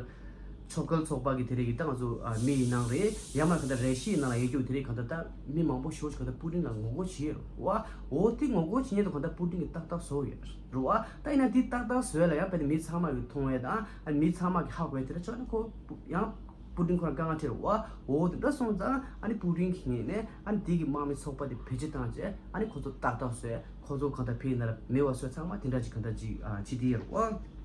ཕྱོགས་འགལ་ཚོགས་པ་གི་དེ་རིགས་ཀྱི་ད་ང་ཚོ་ཨ་མི་ཡི་ནང་རེད། ཡང་མ་གང་ལྟར་ར་ཤི་ཡའི་ནང་ལ་ཡོད་རྒྱུ་དེ་རིགས་གང་ལྟར་ད་མི་མང་པོ་ཞེ་པོ་ཞིག་གང་ལྟར་པུ་ཏིན་ལ་ངོ་རྒོལ་བྱེད་ཡོད་རེད་བ། འོ་དེ་ངོ་རྒོལ་བྱེད་མཁན་དེ་གང་ལྟར་པུ་ཏིན་གྱིས་ཏག་ཏག་བཟོ་ཡོད་རེད་བ། ད་ཡིན་ན་དེ་ཏག་ཏག་བཟོ་ཡ་ལ་ཡང་དཔེ་དེ་མི་ཚང་མ་གིས་མཐོང་བས་དང་ཨ་མི་ཚང་མ་གིས་ཧ་གོ་བས་དེ་འདྲ་ཆགས་ན་ཁོ་ཡང་པུ་ཏིན་ཁོ་རང་དཀའ་ངལ་འཕྲད་རེད་བ། འོ་དེ་འདྲ་སོང་ཙང་ཨ་ནི་པུ་ཏིན་གྱི་ངོས་ནས་ཨ་ནི་དེ་གི་དམག་མི་ཚོགས་པ་དེ་བེད་སྤྱོད་བཏང་རྗེས་ཨ་ནི་ཁོ་ཚོ་ཏག་ཏག་བཟོས། ཁོ་ཚོ་གང་ལྟར་ཕར་ནང་ལ་མེད་པ་བཟོས་ཚང་མ་དེ་འདྲ་ཅིག་གང་ལྟར་ཅིག་ཨ་བྱེད་དེ་ཡོད་རེད་བ།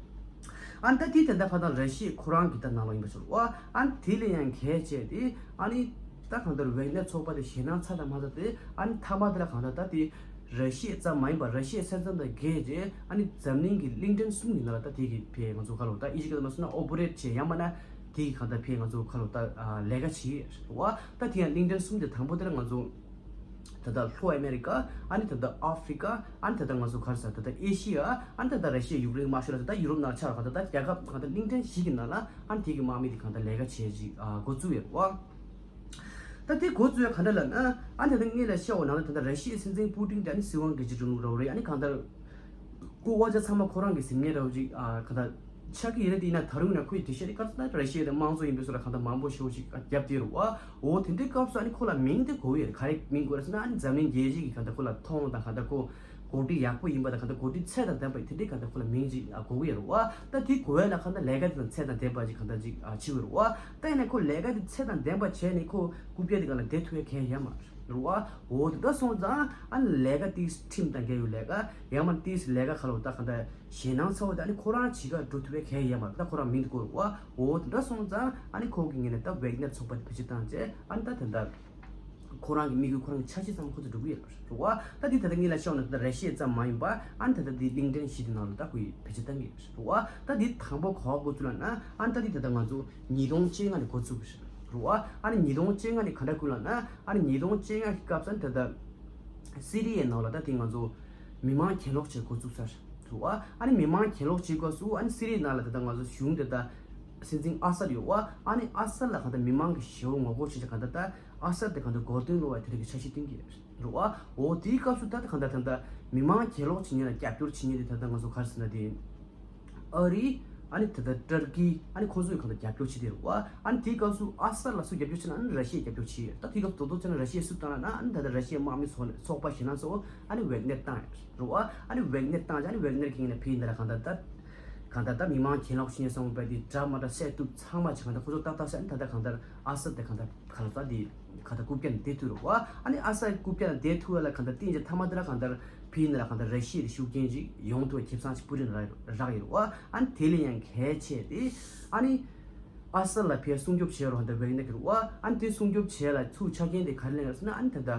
ཨ་ནི་ད་དེ་ད་ལྟ་ཁ་སང་ར་ཤི་ཡ་ཁོ་རང་གི་ད་ནང་ལོགས་ཡིན་པ་ཆགས་རེད་བ། ཨ་ནི་དེ་ལས་ཡང་གལ་ཆེ་དེ་ཨ་ནི་ད་གང་ལྟར་ཝེག་ནེ་ཚོགས་པ་དེ་ཞེད་སྣང་ཚ་དང་མ་ཚ་དེ། ཨ་ནི་མཐའ་མ་དེ་ལ་གང་ལྟར་ད་དེ་ར་ཤི་ཡ་ཙམ་མ་ཡིན་པར་ར་ཤི་ཡའི་སེམས་ཙམ་དང་འགལ་རྗེས་ཨ་ནི་འཛམ་གླིང་གི་གླིང་ཕྲན་གསུམ་གྱི་ནང་ལ་ད་དེ་གི་ཕར་ང་ཚོ་ཁ་ལོ་ད་ཨི་ཇི་ག་ལ་མ་སོང་ན་ཨོ་པ་རེ་ཊི་བྱས། ཡང་མིན་ན་དེ་གི་གང་ལྟར་ཕར་ང་ཚོ་ཁ་ལོ་ད་ལས་ཀ་བྱེད་ཀྱི་རེད་བ། ད་དེ་ཡང་གླིང་ཕྲན་གསུམ་དེ་དང་པོ་དེ་ལ་ང་ཚོ་ད་ལྟ་ལྷོ་ཨ་མེ་རི་ཀ། ཨ་ནི་ད་ལྟ་ཨ་ཧྥི་རི་ཀ། ཨ་ནི་ད་ལྟ་ང་ཚོ་ག་རེ་ཟེར་ད་ལྟ་ཨེ་ཤི་ཡ། ཨ་ནི་ད་ལྟ་ར་ཤི་ཡ་ཡུཀ་རེན་དམག་ཤོར་ལ་ད་ལྟ་ཡུ་རོབ་ནང་ཆགས་ད་ལྟ་རྒྱལ་ཁབ་གང་ལྟར་གླིང་ཕྲན་བཞི་གི་ནང་ལ་ཨ་ནི་དེ་གི་དམག་མི་དེ་གང་ལྟར་ལས་ཀ་བྱེད་ཅིག་ཨ་འགོ་བཙུགས་ཡོད་རེད་བ། ད་དེ་འགོ་བཙུགས་ཡ་ག་འདྲ་ལབ་ན། ཨ་ནི་ད་ལྟ་ངས་ལ་བཤད་པ་ནང་ལ་ད་ལྟ་ར་ཤི་ཡའི་སྲིད་འཛིན་པུ་ཏིན་དེ་ཨ་ནི་སྲིད་དབང་སྒེར་གཅོད་རིང་ལུགས་རེད། ཨ་ནི་གང་ལྟར་ཁོ་དབང་ཆ་ཚང་མ་ཁོ་རང་གི་ཟིན་མཁན་འདྲ་བོ་ཅིག་ཨ་གང་ལྟར་ཆགས་ཀྱི་ཡོད་རེད། དེ་ཡིན་ན་ད་རུང་ན་ཁོའི་འགྲེལ་བཤད་དེ་ག་ཚོད་ན་ར་ཤི་ཡ་དང་དམངས་གཙོ་ཡིན་པའི་བཟོ་ལ་གང་ལྟར་མང་པོ་ཞེ་པོ་ཅིག་བརྒྱབ་བསྡད་རེད་བ། འོ་དེ་འདྲའི་སྐབས་སུ་ཨ་ནི་ཁོ་ལ་མིང་དེ་དགོས་ཀྱི་ཡོད་རེད། ག་རེ་མིང་དགོས་རེད་ཟེར་ན། ཨ་ནི་འཛམ་གླིང་རྒྱལ་སྤྱི་གི་གང་ལྟར་ཁོ་ལ་མཐོང་དང་གང་ལྟར་ཁོ་འགོ་ཁྲིད་ཡག་པོ་ཡིན་པ་དང་གང་ལྟར་འགོ་ཁྲིད་ཚད་དང་ལྡན་པ་དེ་འདྲའི་གང་ལྟར་ཁོ་ལ་མིང་ཅིག་ཨ་དགོས་ཀྱི་ཡོད་རེད་བ། ད་དེ་དགོས་ཡ་ལ་གང་ལྟར་ལས་ཀ་དེ་དང་ཚད་དང་ལྡན་པ་ཅིག་གང་ལྟར་ཅིག་ཨ་བྱེད་དགོས་རེད་བ། ད་ཡིན་ན་ཁོ་ལས་ཀ་དེ་ཚད་དང་ལྡན་པ་བྱས་ནས་ཁོ་རྐུབ་བཀྱག་དེ་སྒང་ལ་བསྡད་ཐུབ་ཡ་གང་ཡང་ཡོད་མ་རེད། རེད་བ། འོ་དེ་འདྲ་སོང་ཙང་ཨ་ནི་ལས་ཀ་དེ་ཁྲིམས་དང་འགལ་བའི་ལས་ཀ། ཡང་མིན་ན་དེའི་ལས་ཀ་ཁ་ལོ་ད་གང་ལྟར་ཞེད་སྣང་ཚ་བོ་དེ་ཨ་ནི་ཁོ་རང་ཅིག་ག་འགྲོ་ཐུབ་པའི་གང་ཡང་མ་རེད། ད་ཁོ་རང་མིང་དེ་བཀོད་རེད་བ། འོ་དེ་འདྲ་སོང་ཙང་ཨ་ནི་ཁོ་གི་ངོས་ནས་ད་ཝེག་ནེར་ཚོགས་པ་དེ་བེད་སྤྱོད་བཏང་རྗེས་ཨ་ནི་ད་དེ་འདྲ་ཁོ་རང་གི་དམིགས་ཡུལ་ཁོ་རང་གི་འཆར་གཞི་ཚང་མ་ཁོ་ཚོ་འགྲུབ་ཀྱི་ཡོད་རེད་བ། ད་དེ་ད་ལྟ་ངས་ལ་བཤད་པ་ནང་ད་ལྟ་ར་ཤི་ཡ་ཙམ་མ་ཡིན་པ་ཨ་ནི་ད་ལྟ་དེ་གླིང་ཕྲན་བཞི་དེ་ནང་ལ་ད་ཁོ་ཡི་བེད་སྤྱོད་བཏང་གི་ཡོད་རེད་བ། ད་དེ་དང་པོ་ག་པར་འགོ་ཚུགས་ལབ་ན། ཨ་ནི་ད་དེ་ད་ལྟ་ང་ཚོ་ཉིས་སྟོང་བཅོ་ལྔ་ནས་འགོ་ཚུགས་པ་རེད་བ། ཨ་ནི་ཉིས་སྟོང་བཅོ་ལྔ་ནས་ག་འདྲ་བསྐུལ་ལབ་ན། ཨ་ནི་ཉིས་སྟོང་བཅོ་ལྔ་གི་སྐབས་སུ་ད་ལྟ་སི་རི་ཡའི་ནང་ལ་ད་དེ་ང་ཚོ་མི་མང་གྱེན་ལོག་བྱེད་འགོ་བཙུགས་ཚར་རེད་བ། ཨ་ནི་མི་མང་གྱེན་ལོག་བྱེད་སྐབས་སུ་ཨ་ནི་སི་རི་ཡའི་ནང་ལ་ད་ལྟ་ང་ཚོ་གཞུང་ད་ལྟ་ སྲིད་འཛིན་ཨ་སད་ཡོད་བ། ཨ་ནི་ཨ་སད་ལ་གང་ལྟར་མི་མང་གི་ཞེ་པོ་ངོ་རྒོལ་བྱེད་ཀྱི་གང་ལྟར་ད་ཨ་སད་དེ་གང་ལྟར་མགོ་རྟིང་སློག་པའི་དེ་འདྲ་གི་འཆར་གཞི་བཏིང་གི་རེད་བ། འོ་དེའི་སྐབས་སུ་ད་གང་ལྟར་ད་ལྟ་མི་མང་གྱེན་ལོག་བྱེད་མཁན་ལ་རྒྱབ་སྐྱོར་བྱེད་མཁན་དེ་ད་ལྟ་ང་ཚོ་ག་རེ་ཟེར་ན་དེ། ཨ་རི། ཨ་ནི་ད་ལྟ་ཏུར་ཀི། ཨ་ནི་ཁོང་ཚོས་གང་ལྟར་རྒྱབ་སྐྱོར་བྱེད་དེ་རེད་བ། ཨ་ནི་དེའི་སྐབས་སུ་ཨ་སད་ལ་སུ་རྒྱབ་སྐྱོར་བྱེད་ན་ཨ་ནི་ར་ཤི་ཡས་རྒྱབ་སྐྱོར་བྱེད་ཡོད། ད་དེའི་སྐབས་སུ་དོ་དོ་བྱས་ན་ར་ཤི་ཡས་སུ་བཏང་ན་ཨ་ནི་ད་ལྟ་ར་ཤི་ཡའི་དམག་མི་ཚོགས་ཚོགས་པ་ཞེ་ན་ཚོ་ཨ་ནི་ཝེག་ནེར་བཏང་ཡོད་རེད་བ། ཨ་ནི་ཝེག་ནེར་བཏང་ཅིག་ཨ་ནི་ཝེག་ནེར་གྱི་ངོས་ནས་ཕེ་ཡིན་ད་ལ་གང་ལྟར་ད། གང་ལྟར་ད་མི་མང་གྱེན་ལོག་བྱེད་མཁན་སོང་བས་དེ་དགྲ་མ་དགྲ་བསད་གཏུབ་ཚང་མ་བྱེད་གང་ལྟར་ཁོ་ཚོ་ཏག་ཏག་བསད་ཨ་ནི་ད་ལྟ་གང་ལྟར་ཨ་སད་དེ་གང་ལྟར་ག་ལ་ད་དེ་གང་ལྟར་རྐུབ་བཀྱག་ནས་བསྡད་ཐུབ་རེད་བ། ཨ་ནི་ཨ་སད་རྐུབ་བཀྱག་ནས་བསྡད་ཐུབ་ཡ་ལ་གང་ལྟར་བརྟེན་བྱས་མཐའ་མ་དེ་ལ་གང་ལྟར་ཕེ་ཡིན་ད་ལ་གང་ལྟར་ར་ཤི་ཡའི་ཤུགས་རྐྱེན་ཅིག་ཡོང་ཐུབ་པའི་ཁེ་བཟང་ཅིག་སྤུ་རིས་ནས་རག་རག་ཡོད་རེད་བ། ཨ་ནི་དེ་ལས་ཡང་གལ་ཆེ་དེ་ཨ་ནི། ཨ་སད་ལ་ཕར་སྲུང་སྐྱོབ་བྱས་རོགས་ཧན་ད་ཝེག་ནེར་གྱིས་རེད་བ། ཨ་ནི་དེ་སྲུང་སྐྱོབ་བྱས་ལ་ཚུར་ཆ་རྐྱེན་དེ་ག་རེ་ལེན་ག་ཟེར་ན་ཨ་ནི་ད་ལྟ་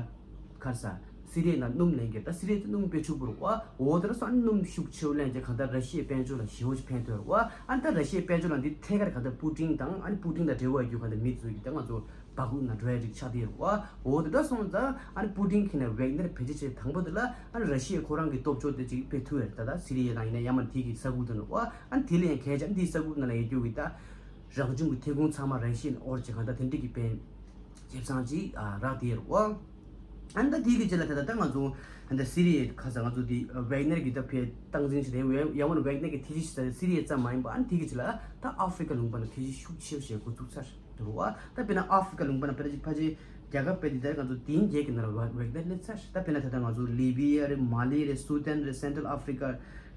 ག་རེ་ཟ། སི་རི་ཡའི་ནང་སྣུམ་ལེན་གྱི་ད་སི་རི་ཡ་དེ་སྣུམ་དཔེ་ཕྱུག་པོ་རེད་བ། འོ་དེ་ར་སོང་ཨ་ནི་སྣུམ་ཤུགས་ཆེ་བོ་ལེན་གྱི་གང་ལྟར་ར་ཤི་ཡའི་དཔལ་འབྱོར་ལ་ཞེ་པོ་ཅིག་ཕན་ཐོགས་རེད་བ། ཨ་ནི་ད་ར་ཤི་ཡའི་དཔལ་འབྱོར་ལ་འདི་ཐད་ཀར་གང་ལྟར་པུ་ཏིན་དང་ཨ་ནི་པུ་ཏིན་དང་འབྲེལ་བ་ཡོད་རྒྱུ་གང་ལྟར་མི་ཚོས་ཀྱི་ད་ང་ཚོ་སྦ་ཁུག་ནང་འགྲོ་ཡ་ཅིག་ཆགས་བསྡད་ཡོད་རེད་བ། འོ་དེ་འདྲ་སོང་ཙང་ཨ་ནི་པུ་ཏིན་གྱིས་ནས་ཝེག་ནེར་བེད་སྤྱོད་བྱས་དང་པོ་དེ་ལ་ཨ་ནི་ར་ཤི་ཡའི་ཁོ་རང་གི་སྟོབས་ཤུགས་དེ་ཅིག་སྤེལ་ཐུབ་ཡ་རེད། ད་ལྟ་སི་རི་ཡའི་ནང་ཡིན་ན་ཡང་མ་དེ་གི་ས་ཁུལ་དེ་ནས་བ། ཨ་ནི་དེ་ལས་ཡང་གལ་ཆེ་ཨ་ནི་དེའི་ས་ཁུལ་ནང་ལ་ཡོད་རྒྱུ་གི་ད་རང་བྱུང་གི་ཐོན་ཁུངས་ཚང་མ་རང་ཤི་ནས་དབོར་བྱས་གང་ལྟར་དེ་འདྲ་གི་དཔེ་ཁེ་བཟང་ཅིག་ཨ་རག་བསྡད་ཡོད་རེད་བ། ཨ་ནི་ད་དེ་གི་རྗེས་ལ་ད་ལྟ་ད་ང་ཚོ་ཨ་ནི་ད་སི་རི་ཡའི་ཁ་ས་ང་ཚོ་དེ་ཝེག་ནེར་གི་ད་ཕར་སྟངས་འཛིན་བྱས་ཏེ་ཡང་མ་ཝེག་ནེར་གི་ཐེ་ཇི་ཞིག་ས་སི་རི་ཡ་ཙམ་མ་ཡིན་པ་ཨ་ནི་དེ་གི་རྗེས་ལ་ད་ཨ་ཧྥི་རི་ཀ་ལུང་པ་ནང་ཐེ་ཇི་ཤུགས་ཆེ་བ་བྱེད་འགོ་བཙུགས་ཚར། འདུག་བ། ད་དཔེར་ན་ཨ་ཧྥི་རི་ཀ་ལུང་པ་ན་དཔེར་ན་ཅིག་ཕལ་ཆེར་རྒྱལ་ཁབ་དཔེ་འདི་ལྟར་ང་ཚོ་དེང་རྒྱལ་གྱི་ནང་ལ་ཝེག་ནེར་སླེབས་ཚར། ད་དཔེར་ན་ད་ལྟ་ང་ཚོ་ལི་བི་ཡ་རེད། མ་ལི་རེད། སུ་དན་རེད། སེན་ཊྲལ་ཨ་ཧྥི་རི་ཀ་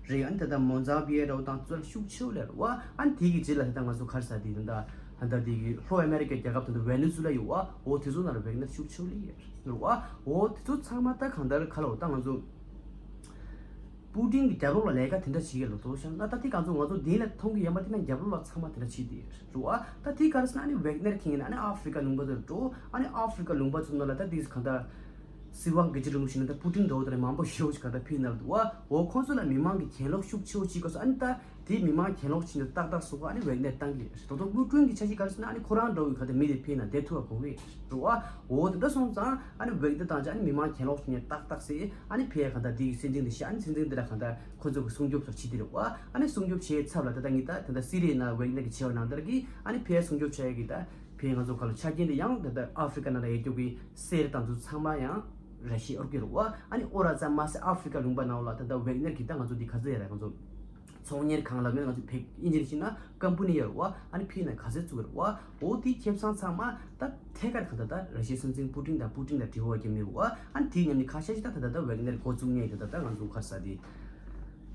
རེད། ཨ་ནི་ད་ལྟ་མོ་ཛམ་བི་ཡ་རེད། འོ་དང་ཚོ་ལ་ཤུགས་ཆེ་བ་སླེབས་རེད་བ། ཨ་ནི་དེ་གི་རྗེས་ལ་ད་ལྟ་ང་ཚོ་ག་རེ་ཟ་དེ་ད་ལྟ་ད་ལྟ་དེ་གི་ལྷོ་ཨ་མེ་རི་ཀའི་རྒྱལ་ཁབ་ད་ལྟ་ཝེ་ནེ་ཛུ་ལ་ཡོད་བ། འོ་དེ་ཚོ་ནང་ལ་ཝེག་ནེར་ཤུགས་ཆེ་བ་སླེབས་ཡོད་རེད་བ། འོ་དེ་ཚོ་ཚང་མ་ད་གང་ལྟར་ག་ལ་འོ་ད་ང་ཚོ། པུ་ཏིན་གྱི་རྒྱབ་ལོགས་ལ་ལས་ཀ་དེ་འདྲ་བྱེད་ཀྱི་ལོ་ཏོ་ཤང་ན་ད་དེ་གང་ཚོ་ང་ཚོ་དེ་ལ་མཐོང་གི་ཡོད་མ་དེ་ན་རྒྱབ་ལོགས་ལ་ཚང་མ་དེ་འདྲ་བྱེད་དེ་རུ་ཨ། ད་དེ་ག་རེ་ཟེར་ན་ཨ་ནི་ཝེག་ནེར་ཁེངས་ན་ཨ་ནི་ཨ་ཧྥི་རི་ཀ་ལུང་པ་དེར་འགྲོ། ཨ་ནི་ཨ་ཧྥི་རི་ཀ་ལུང་པ་ཚོ་ནང་ལ་ད་དེ་གང་ད་སྲིད་དབང་སྒེར་གཅོད་རིང་ལུགས་ཞིག་ན་ད་པུ་ཏིན་འདྲ་བོ་དེ་ལ་མང་པོ་ཞེ་པོ་ཞིག་གང་ད་ཕེབས་ན་ལ་འདུག་ཨ། འོ་ཁོང་ཚོ་ལ་མི་མང་གི་གྱེན་ལོག་ཤུགས་ཆེ་བོ་བྱེད་དགོས་སོ་ཨ་ནི་ད། དེའི་མི་མང་གྱེན་ལོག་ཕྱིན་ནས་ཏག་ཏག་སོགས་ཨ་ནི་ཝེག་ནེར་བཏང་གི་རེད། དོ་དོ་དངོས་དྲུང་གི་འཆར་གཞི་ག་རེ་ཟེར་ན་ཨ་ནི་ཁོ་རང་འདྲ་བོའི་ག་དེ་མི་དེ་ཕེབས་ན་བསྡད་ཐུབ་པ་དགོས་ཀྱི་རེད་བ། འོ་དེ་འདྲ་སོང་ཙང་ཨ་ནི་ཝེག་ནེར་བཏང་ཅིག་ཨ་ནི་མི་མང་གྱེན་ལོག་ཕྱིན་ནས་ཏག་ཏག་སེ་ཨ་ནི་ཕེབས་གང་ལྟར་དེའི་སྲིད་འཛིན་དེ་ཤི་ཨ་ནི་སྲིད་འཛིན་དེ་ལ་གང་ལྟར་ཁོ་ཚོ་གི་སྲུང་སྐྱོབ་ཚོ་བྱེད་དེ་རེད་བ། ཨ་ནི་སྲུང་སྐྱོབ་བྱེད་ཚབ་ལ་ད་ལྟ་ངས་ད་ད་ལྟ་སི་རི་ཡའི་ནང་ཝེག་ནེར་གྱི་བྱས་པ་ནང་ལྟར་གྱི་ཨ་ནི་ཕེབས་སྲུང་སྐྱོབ་བྱ་ཡ་གི་ད་ཕེབས་ང་ཚོ་ག་ལ་ཆ་རྐྱེན་དེ་ཡང་ད་ལྟ་ཨ་ཧྥི་རི་ཀ་ནང་ལ་ཡོད་རྒྱུ་གི་གསེར་དང་དུ་ཚང་མ་ཡང་ར་ཤི་ཡས་དབོར་གྱི་རེད་བ། ཨ་ནི་དབོར་ར་ཙམ་མ་ཟད་ཨ་ཧྥི་རི་ཀ་ལུང་པ་ནང་ལ་ད་ལྟ་ཝེག་ནེར་གྱི་ད་ང་ཚོ་འདི་ག་ཚོད་ཡོད་རེད་ང་ཚོ། ཚོང་གཉེར་ཁང་ལབ་ན་ང་ཚོ་ཕེ་ཨིན་ཇི་ནས་བཤད་ན་ཀམ་པ་ནི་ཡོད་རེད་བ། ཨ་ནི་ཕེབས་ན་ག་ཚོད་བཙུགས་རེད་བ། འོ་དེའི་ཁེ་བཟང་ཚང་མ་ད་ཐད་ཀར་གང་ལྟར་ད་ར་ཤི་ཡའི་སྲིད་འཛིན་པུ་ཏིན་དང་པུ་ཏིན་དང་འབྲེལ་བ་རྒྱབ་ནས་རེད་བ། ཨ་ནི་དེའི་མཉམ་ནས་ཁ་ཤས་ཤིག་ད་ད་ད་ད་ཝེག་ནེར་འགོ་བཙུགས་མཁན་ད་ད་ད་ང་ཚོ་ག་རེ་ཟ་དེ།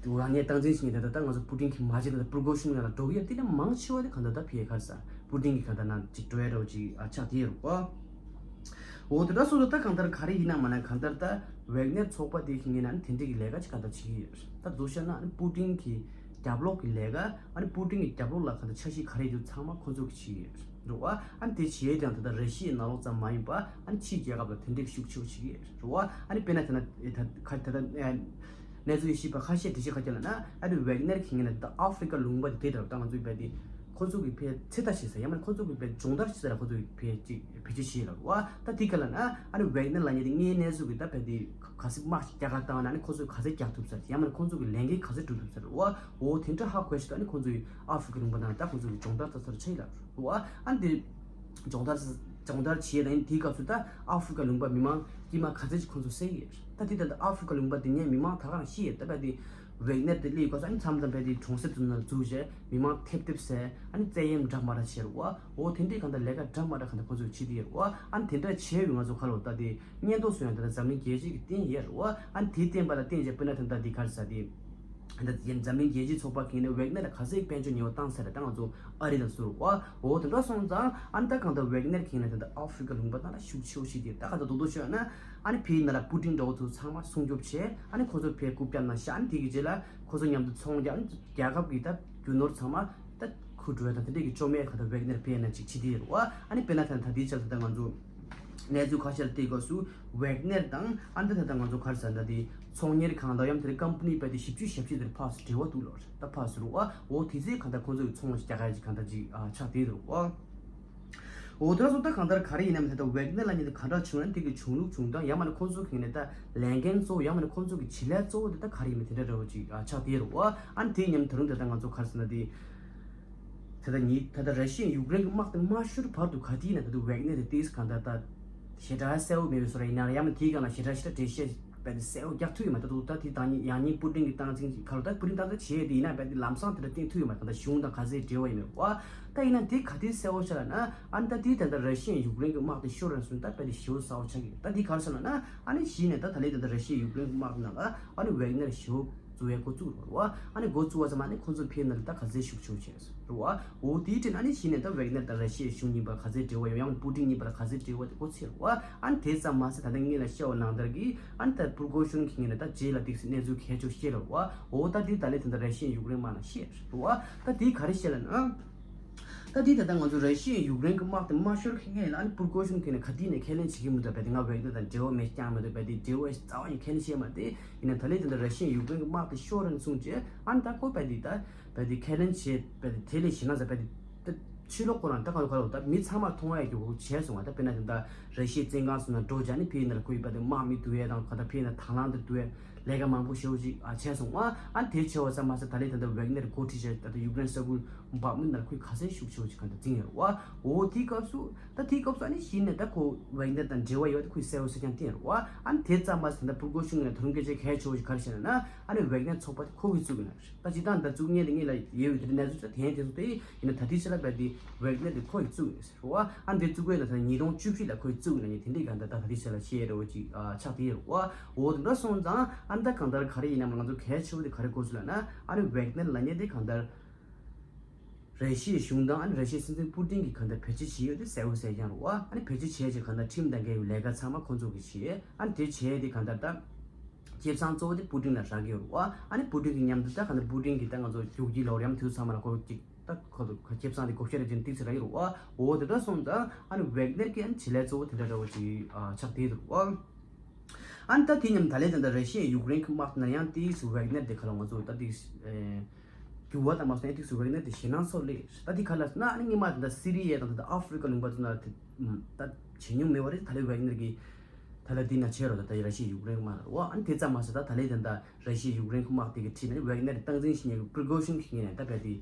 དེ་ཝེག་ནེར་སྟངས་འཛིན་བྱེད་མཁན་ད་ད་ད་ང་ཚོ་པུ་ཏིན་གྱི་མ་བྱེད་ད་ད་པུ་རི་གོ་ཤིན་ནང་ལ་འགྲོ་གི་ཡོད་དེ་ལས་མང་ཆེ་བ་དེ་གང་ལྟར་ད་ཕེབས་ག་རེ་ཟ་པུ་ཏིན་གྱི་གང་ལྟར་ན་ཅིག་འགྲོ་ཡ་འདྲ་བོ་ཅིག་ཨ་ཆགས་དེ་ཡོད་རེད་བ། འོ་དེ་འདྲ་སོང་ཙང་ད་གང་ལྟར་ག་རེ་ཡིན་ན་མ་ན་གང་ལྟར་ད་ཝེག་ནེར་ཚོགས་པ་དེ་ཤི་ངེས་ན་ནི་དེ་འདྲ་གི་ལས་ཀ་ཅིག་གང་ལྟར་བྱེད་ཀྱི་ཡོད་རེད། ད་བཟོ་བཤད་ན་ཨ་ནི་པུ་ཏིན་གྱི་རྒྱབ་ལོགས་ཀྱི་ལས་ཀ་ཨ་ནི་པུ་ཏིན་གྱི་རྒྱབ་ལོགས་ལ་གང་ལྟར་འཆར་གཞི་ག་རེ་ཡོད་ཚང་མ་ཁོ་ཚོ་གིས་བྱེད་ཀྱི་ཡོད་རེད་བ། ཨ་ནི་དེ་བྱེད་ཡས་དེ་ཡང་ད་ལྟ་ར་ཤི་ཡའི་ནང་ལོགས་ཙམ་མ་ཡིན་པ་ཨ་ནི་ཕྱིའི་རྒྱལ་ཁབ་ལ་དེ་འདྲ་གི་ཤུགས་ཆེ་བོ་བྱེད་ཀྱི་ཡོད་རེད་བ། ཨ་ནི་དཔེར་ན་ད་ལྟ་ད་ཁ་ད་ལྟ་གནས་ཚུལ་ཡིན་ཤེས་པ་ཁ་ཤས་དེ་ཤེས་ཁ་ཁྱེར་ལ་ན་ཨ་ནི་ཝེག་ནེར་གྱི་ངོས་ནས་ད་ཨ་ཧྥི་རི་ཀ་ལུང་པ་དེ་དེ་ལྟར་ད་ང་ཚོའི་བལ་དེ་ཁོ་ཚོ་གི་བལ་ཚེ་ལྟ་བྱེད་ས་ཡང་མིན་ཁོ་ཚོ་གི་བལ་སྦྱོང་བརྡར་བྱེད་ས་ལ་ཁོ་ཚོ་གི་བལ་ཅིག་བེད་སྤྱོད་བྱེད་ལ་བ། ད་དེ་ག་ལ་ན་ཨ་ནི་ཝེག་ནེར་ལབ་མཁན་དེ་དངོས་གནས་ཚུལ་གི་ད་བལ་དེ་ག་ཚོད་དམག་ཅིག་རྒྱག་ག་བཏང་ན་ཨ་ནི་ཁོ་ཚོས་ག་ཚོད་རྒྱག་ཐུབ་ས་ཡང་མིན་ཁོ་ཚོ་གི་ལས་འགན་ག་ཚོད་སྒྲུབ་ཐུབ་ས་རེད་བ། འོ་དེ་འདྲ་ཧ་གོ་ཞིག་ད་ཨ་ནི་ཁོ་ཚོ་གི་ཨ་ཧྥི་རི་ཀ་ལུང་པ་ནང་ད་ཁོ་ཚོ་གི་སྦྱོང་བརྡར་ད་ཚར་ཆེ་ལ་བ། ཨ་ནི་དེ་སྦྱོང་བརྡར་སྦྱོང་བརྡར་བྱེད་ཡས་དང་དེའི་སྐབས་སུ་ད་ཨ་ཧྥི་རི་ཀ་ལུང་པ་མི་མང་དཀྱུས་མ་ག་ཚད་ཅིག་ཁོང་ཚོ་བསད་ཡོད་རེད། ད་དེ་ད་ལྟ་ཨ་ཧྥི་རི་ཀ་ལུང་པ་དེ་ཉིད་མི་མང་ད་ག་རང་ཤི་ཡོད་ད་བལ་དེ་ཝེག་ནེར་དེ་སླེབས་ཡོད་སྐབས་སུ་ཨ་ནི་མཚམས་མཚམས་བལ་དེ་གྲོང་གསེབ་དེ་ནང་འཛུལ་བྱས་མི་མང་ཐེབས་ཐེབས་བསད་ཨ་ནི་བཙན་གཡེམ་འདྲ་མ་འདྲ་བྱས་རེད་བ། འོ་དེ་འདྲའི་གང་ལྟར་ལས་ཀ་འདྲ་མ་འདྲ་གང་ལྟར་ཁོང་ཚོས་བྱེད་དེ་ཡོད་རེད་བ། ཨ་ནི་དེ་འདྲ་བྱས་ཡོད་ང་ཚོ་ཁ་ལོ་ད་དེ་སྙན་ཐོ་སོན་ཡང་ད་ལྟ་འཛམ་གླིང་རྒྱལ་སྤྱི་གི་བསྟན་ཡོད་རེད་བ། ཨ་ནི་དེ་བསྟན་པ་ལ་བརྟེན་བྱས་དཔེར་ན་ད་ལྟ་དེ་ག་རེ་ཟ་དེ། ད་འཛམ་གླིང་རྒྱལ་སྤྱིའི་ཚོགས་པ་གིས་ནི་ཝེག་ནེར་ལ་ག་ཚད་དཔལ་འབྱོར་ཉེས་པ་བཏང་ཚར་རེད་ད་ང་ཚོ་ཨ་རི་དང་སུ་རུ་བ། འོ་དེ་འདྲ་སོང་ཙང་ཨ་ནི་ད་གང་ལྟར་ཝེག་ནེར་གིས་ནི་ད་ལྟ་ཨ་ཧྥི་རི་ཀ་ལུང་པ་ནང་ལ་ཤུགས་ཆེ་བོ་ཞིག་དེ་ད་གང་ལྟར་རྡོག་རྡོག་ཤོད་ན་ཨ་ནི་ཕིའི་ནང་ལ་པུ་ཏིན་འདྲ་བོ་ཚོ་ཚང་མ་སྲུང་སྐྱོབ་བྱས་ཨ་ནི་ཁོ་ཚོ་ཕའི་རྐུབ་བཀྱག་ནང་བཞག་ཨ་ནི་དེ་གི་རྗེས་ལ་ཁོ་ཚོ་མཉམ་དུ་ཚོང་རྒྱག་ཨ་ནི་རྒྱལ་ཁབ་ཀྱི་ད་རྒྱུ་ནོར་ཚང་མ་ད་ཁུ་འགྲོ་ཡ་དང་དེ་འདྲ་གི་བཅོམ་ཡས་གང་ལྟར་ཝེག་ནེར་ཕིའི་ནང་ཅིག་བྱེད་དེ་རུ་བ། ཨ་ནི་དཔེར་ན་ད་ད་དེའི་ཆར་ད་ལྟ་ང་ཚོ། གནས་ཚུལ་ཁ་ཤས་ལ་བལྟས་སྐབས་སུ་ཝེག་ནེར་དང་ཨ་འདི་ད་ལྟ་ང་ཚོ་ག་རེ་ཟེར་ད་དེ་ཚོང་གཉེར་ཁང་དང་ཡང་དེ་རིང་ཀམ་པ་ནི་དཔེ་དེ་བཞི་བཅུ་ཞེ་བཞི་དེར་ཕར་ཚུར་འབྲེལ་བ་འདུག་ལོ། ད་ཕར་ཚུར་རུ་ཨ་འོ་དེ་ཚོའི་གང་ལྟར་ཁོང་ཚོ་གི་ཚོང་རྒྱག་ཡ་ཅིག་གང་ལྟར་ཅིག་ཨ་ཆགས་བསྡད་འདུག་ཨ། འོ་དེ་ལ་སོགས་ད་གང་ལྟར་ག་རེ་ཡིན་ནམ་ད་ལྟ་ཝེག་ནེར་ལ་ཉིད་དུ་གང་འདྲ་བྱུང་ན་དེ་གི་བྱུང་ལུགས་བྱུང་སྟངས་ཡང་མིན་ཁོང་ཚོ་གི་ནས་ད་ལས་འགན་གཙོ་བོ་ཡང་མིན་ཁོང་ཚོ་གི་བྱེད་ལས་གཙོ་བོ་དེ་ད་ག་རེ་ཡིན་མིན་དེ་འདྲ་འདྲ་བོ་ཅིག་ཨ་ཆགས་བསྡད་རུ་ཨ། ཨ་ནི་དེའི་མཉམ་དུ་རུང་དེ་ད་ང་ཚོ་ག་རེ་ཟེར་ན་དེ། ད་ལྟ་ཉིད་ད་ལྟ་ར་ཤི་ཡས་ཡུཀ་རེན་གྱི་དམག་དེ་མ་ཤོར་བར་དུ་ག་དུས་ཡིན་ན་ད་དུང་ཝེག་ནེར་དེ་ཏིས་གང་ལྟར་ད་ཞེ་དྲག་གསལ་བོ་མེད་པའི་བཟོ་འདྲ་ཡིན་ན་ཡང་མིན་དེའི་སྒང་ལ་ཞེ་དྲག་ཞེ་དྲག་འགྲེལ་བཤད་དཔེ་དེ་གསལ་བོ་རྒྱག་ཐུབ་ཡོད་མ་རེད། ད་དུང་ད་དེ་དང་ཉིད་ཡང་སྙིང་པུ་ཏིན་གྱི་སྟངས་འཛིན་གྱི་ཁ་ལོ་ད་པུ་ཏིན་སྟངས་འཛིན་བྱས་ཏེ་ཡིན་ན་དཔེ་དེ་ལམ་སང་དེ་འདྲ་བསྟན་ཐུབ་ཡོད་མ་རེད། ད་ལྟ་གཞུང་དང་ག་ཚད་འབྲེལ་བ་ཡོད་མེད་པ། ད་ཡིན་ན་དེ་ག་དུས་གསལ་བོ་ཆགས་ལ་ན་ཨ་ནི་ད་དེ་ད་ལྟ་ར་ཤི་ཡས་ཡུཀ་རེན་གྱི་དམག་དེ་ཤོར་རན་སོང་ད་དཔེ་དེ་ཞེ་པོ་གསལ་བོ་ཆགས་ཀྱི་རེད། ད་དེ་ག་རེ་ཆགས་ལ་ན་ཨ་ནི་གཞི་ནས་ད་ད་ལྟའི་ད་ལྟ་ར་ཤི་ཡས་ཡུཀ་རེན་གྱི་དམག་ནང་ལ་ཨ་ནི་ཝེག་ནེར་ཞེ་པོ་བཙུགས་ཡས་འགོ་བཙུགས་རེད་བ། ཨ་ནི་འགོ་བཙུགས་པ་ཙམ་ཨ་ནི་ཁོང་ཚོ་ཕྱིའི་ནང་ལ་ད་ག་ཚད་ཤུགས་ཆེ་བོ་བྱས་སོང་རེད་བ། འོ་དེའི་དྲིན་ཨ་ནི་གཞི་ནས་ད་ཝེག་ནེར་དང་ར་ཤི་ཡའི་གཞུང་གཉིས་བར་ག་ཚད་འབྲེལ་བ་ཡོད་ཡང་པུ་ཏིན་གཉིས་བར་ག་ཚད་འབྲེལ་བ་དེ་གོ་ཚོད་རེད་བ། ཨ་ནི་དེ་ཙམ་མ་ཟད་ད་ལྟ་ངས་ལ་བཤད་པ་ནང་ལྟར་གྱི་ཨ་ནི་ད་པུར་གོ་ཤུན་གྱི་ངོས་ནས་ད་རྗེས་ལ་ཏིག་སེ་གནས་ཚུལ་གལ་ཆེ་བཤད་རེད་བ། འོ་ད་དེ་ད་ལས་དེ་འདྲ་ར་ཤི་ཡའི་ཡུཀ་རེན་དམག་ལ་བཤད་རེད་བ། ད་དེ་ག་རེ་བཤད་ལ་ན། ད་དེ་ད་ལྟ་ང་ཚོ་ར་ཤི་ཡའི་ཡུཀ་རེན་གྱི་དམག་དེ་མ་ཤོར་མཁན་ལ་ཨ་ནི་པུར་གོ་ཤུན་གྱི་ནས་ག་དུས་ནས་ཁས་ལེན་བྱེད་ཀྱི་མི་འདུག་བས་དེ་ང་ཝེག་ནེར་དང་འབྲེལ་བ་མེད་རྐྱང་མི་འདུག་བས་དེ་འབྲེལ་བ་རྩ་བ་ནས་ཁས་ལེན་བྱས་མ་དེ་ཡིན་ན་ད་ལས་དེ་འདྲ་ར་ཤི་ཡའི་ཡུཀ་རེན་གྱི་དམག་དེ་ཤོར་རན་སོང་རྗེས་ཨ་ནི་ད་ཁོ་བས་དེ་ད་བས་དེ་ཁས་ལེན་བྱས་བས་དེ་དེ་ལས་གཞན་ན་ཟ་བས་དེ་ད་ཕྱི་ལོགས་ཁོ་རང་ད་ག་ལ་ག་ལ་ད་མི་ཚང་མ་མཐོང་ཡ་གི་འོ་བྱས་སོང་བ། ད་དཔེར་ན་དེ་འདྲ་ར་ཤི་ཡའི་བཙོན་ཁང་སོང་ན་འགྲོ་བྱ་ནི་ཕི་ཡིན་ན་ལ་ཁོ་ཡི་བས་དེ་དམག་མི་བསྡུ་ཡ་དང་ག་ད་ཕི་ཡིན་ན་དང་བླངས་དེ་བསྡུ་ཡ་ལས་ཀ་མང་པོ་ཞེ་པོ་ཅིག་ཨ་བྱས་སོང་བ། ཨ་ནི་དེ་བྱས་པ་ཙམ་མ་ཟད་ད་ལས་ད་ལྟ་ཝེག་ནེར་འགོ་ཁྲིད་བྱས་ད་ལྟ་ཡུཀ་རེན་ས་ཁུལ་འབག་མི་ནར་ཁུལ་ག་ཚད་ཤུགས་ཆེ་བོ་ཅིག་ག་འདྲ་འཛིན་ཡོད་རེད་བ། འོ་དེའི་སྐབས་སུ་ད་དེའི་སྐབས་སུ་ཨ་ནི་གཞི་ནས་ད་ཁོ་ཝེག་ནེར་དང་འབྲེལ་བ་ཡོད་པ་དེ་ཁོས་གསལ་བོ་གསལ་རྐྱང་བསྟན་ཡོད་རེད་བ། ཨ་ནི་དེ་ཙམ་མ་ཟད་ད་ལྟ་པུར་གོ་ཤུན་ནས་ད་རུང་སྐད་ཆ་གལ་ཆེ་བོ་ཞིག་ག་རེ་བཤད་ན་ན་ཨ་ནི་ཝེག་ནེར་ཚོགས་པ་དེ་ཁོ་གིས་བཙུགས་ཡིན་ན་རེད། ད་སྤྱིར་བཏང་ད་བཙུགས་མཁན་དེ་ངེད་ལ་ཡོད་ཡོད་དེ་གནས་ཚུལ་ད་དེ་ཡན་དེ་ཚོ་དེ་ཡིན་ན་ད་དེའི་ཆ་ལ་བས་དེ་ཝེག་ནེར་དེ་ཁོ་ཡིས་བཙུགས་ཡིན་ཟེར་བ། ཨ་ནི་དེ་བཙུགས་པའི་ད་ད་ཉིས་སྟོང་བཅུ་བཞི་ལ་ཁོ་ཡིས་བཙུགས་ཡིན་ན་ནི་དེ་འདྲའི་ག་འདྲ་ད་ད་དེའི་ཆ་ལ་བཤད་ཡོད་རེད་བ་ཅིག་ཨ་ཆགས་དེ་ཡོད་རེད་བ། འོ་དེ་འདྲ་སོང་ཙང་ཨ་ནི་ད་གང་ལྟར་ག་རེ་ཡིན་ནམ་ང་ཚོ་གལ་ཆེ་བོ་དེ་ག་རེ་གོ་སོང་ལབ་ན་ཨ་ནི་ཝེག་ནེར་ལབ་མཁན་དེ་གང་ལྟར། ར་ཤི་ཡའི་གཞུང་དང་ཨ་ནི་ར་ཤི་ཡའི་སྲིད་འཛིན་པུ་ཏིན་གྱིས་གང་ལྟར་བེད་སྤྱོད་བྱས་ཡོད་དེ་གསལ་པོ་གསལ་རྐྱང་རེད་བ། ཨ་ནི་བེད་སྤྱོད་བྱས་རྗེས་གང་ལྟར་ཁྲིམས་དང་འགལ་བའི་ལས་ཀ་ཚང་མ་ཁོང་ཚོ་གིས་བྱས། ཨ་ནི་དེ་བྱས་དེ་གང་ལྟར་ད་ཁེ་བཟང་གཙོ་བོ་དེ་པུ་ཏིན་ལ་རག་གི་ཡོད་རེད་བ། ཨ་ནི་པུ་ཏིན་གྱི་མཉམ་དུ་ད་གང་ལྟར་པུ་ཏིན་གྱིས་ད་ང་ཚོ་རྒྱུག་ཁྱི་ལོག་རེམ་དུས་ཚང་མ་ལ་ཁོ་ཅིག་ད་ཁོ་ཚོ་ཁེ་བཟང་དེ་བགོ་བཤའ་རེ་བྱས་ཏིག་ཙམ་རག་གི་རེད་བ། འོ་དེ་འདྲ་སོང་ཙང་ཨ་ནི་ཝེག་ནེར་གྱི་ཨ་ནི་བྱེད་ལས་གཙོ་བོ་དེ་འདྲ་འདྲ་བོ་ཅིག་ཆགས་བསྡད་འདུག་བ། ཨ་ནི་ད་དེ་མཉམ་ད་ལས་ད་ལྟ་ར་ཤི་ཡའི་ཡུཀ་རེན་གྱི་དམག་དེ་ན་ཡང་ཏིག་སུ་ཝེག་ནེར་དེ་ག་ལ་ང་ཚོ་ད་ཏིག་འགྱུར་བ་དང་མ་སོང་ཡང་ཏིག་སུ་ཝེག་ནེར་དེ་ཞེད་སྣང་ཚོར་ལེ། ད་དེ་ག་ལ་ན་ཨ་ནི་སྔོན་མ་ད་ལྟ་སི་རི་ཡ་དང་ད་ལྟ་ཨ་ཧྥི་རི་ཀ་ལུང་པ་ཚོ་ན་དེ་ད་བྱེད་མྱོང་མེད་པ་རེད། ད་ལས་ཝེག་ནེར་གྱི་ད་ལ་དེ་ན་བྱས་རོགས་ད་ད་ར་ཤི་ཡའི་ཡུཀ་རེན་དམག་རེད་བ། ཨ་ནི་དེ་ཙམ་མ་ཟད་ད་ད་ལས་ད་ལྟ་ར་ཤི་ཡའི་ཡུཀ་རེན་གྱི་དམག་དེ་གི་ཁྲིད་ནས་ཝེག་ནེར་སྟངས་འཛིན་བྱེད་མཁན་གྱི་པྲི་གོ་ཤིན་གྱི་ངོས་ནས་ད་བས་དེ།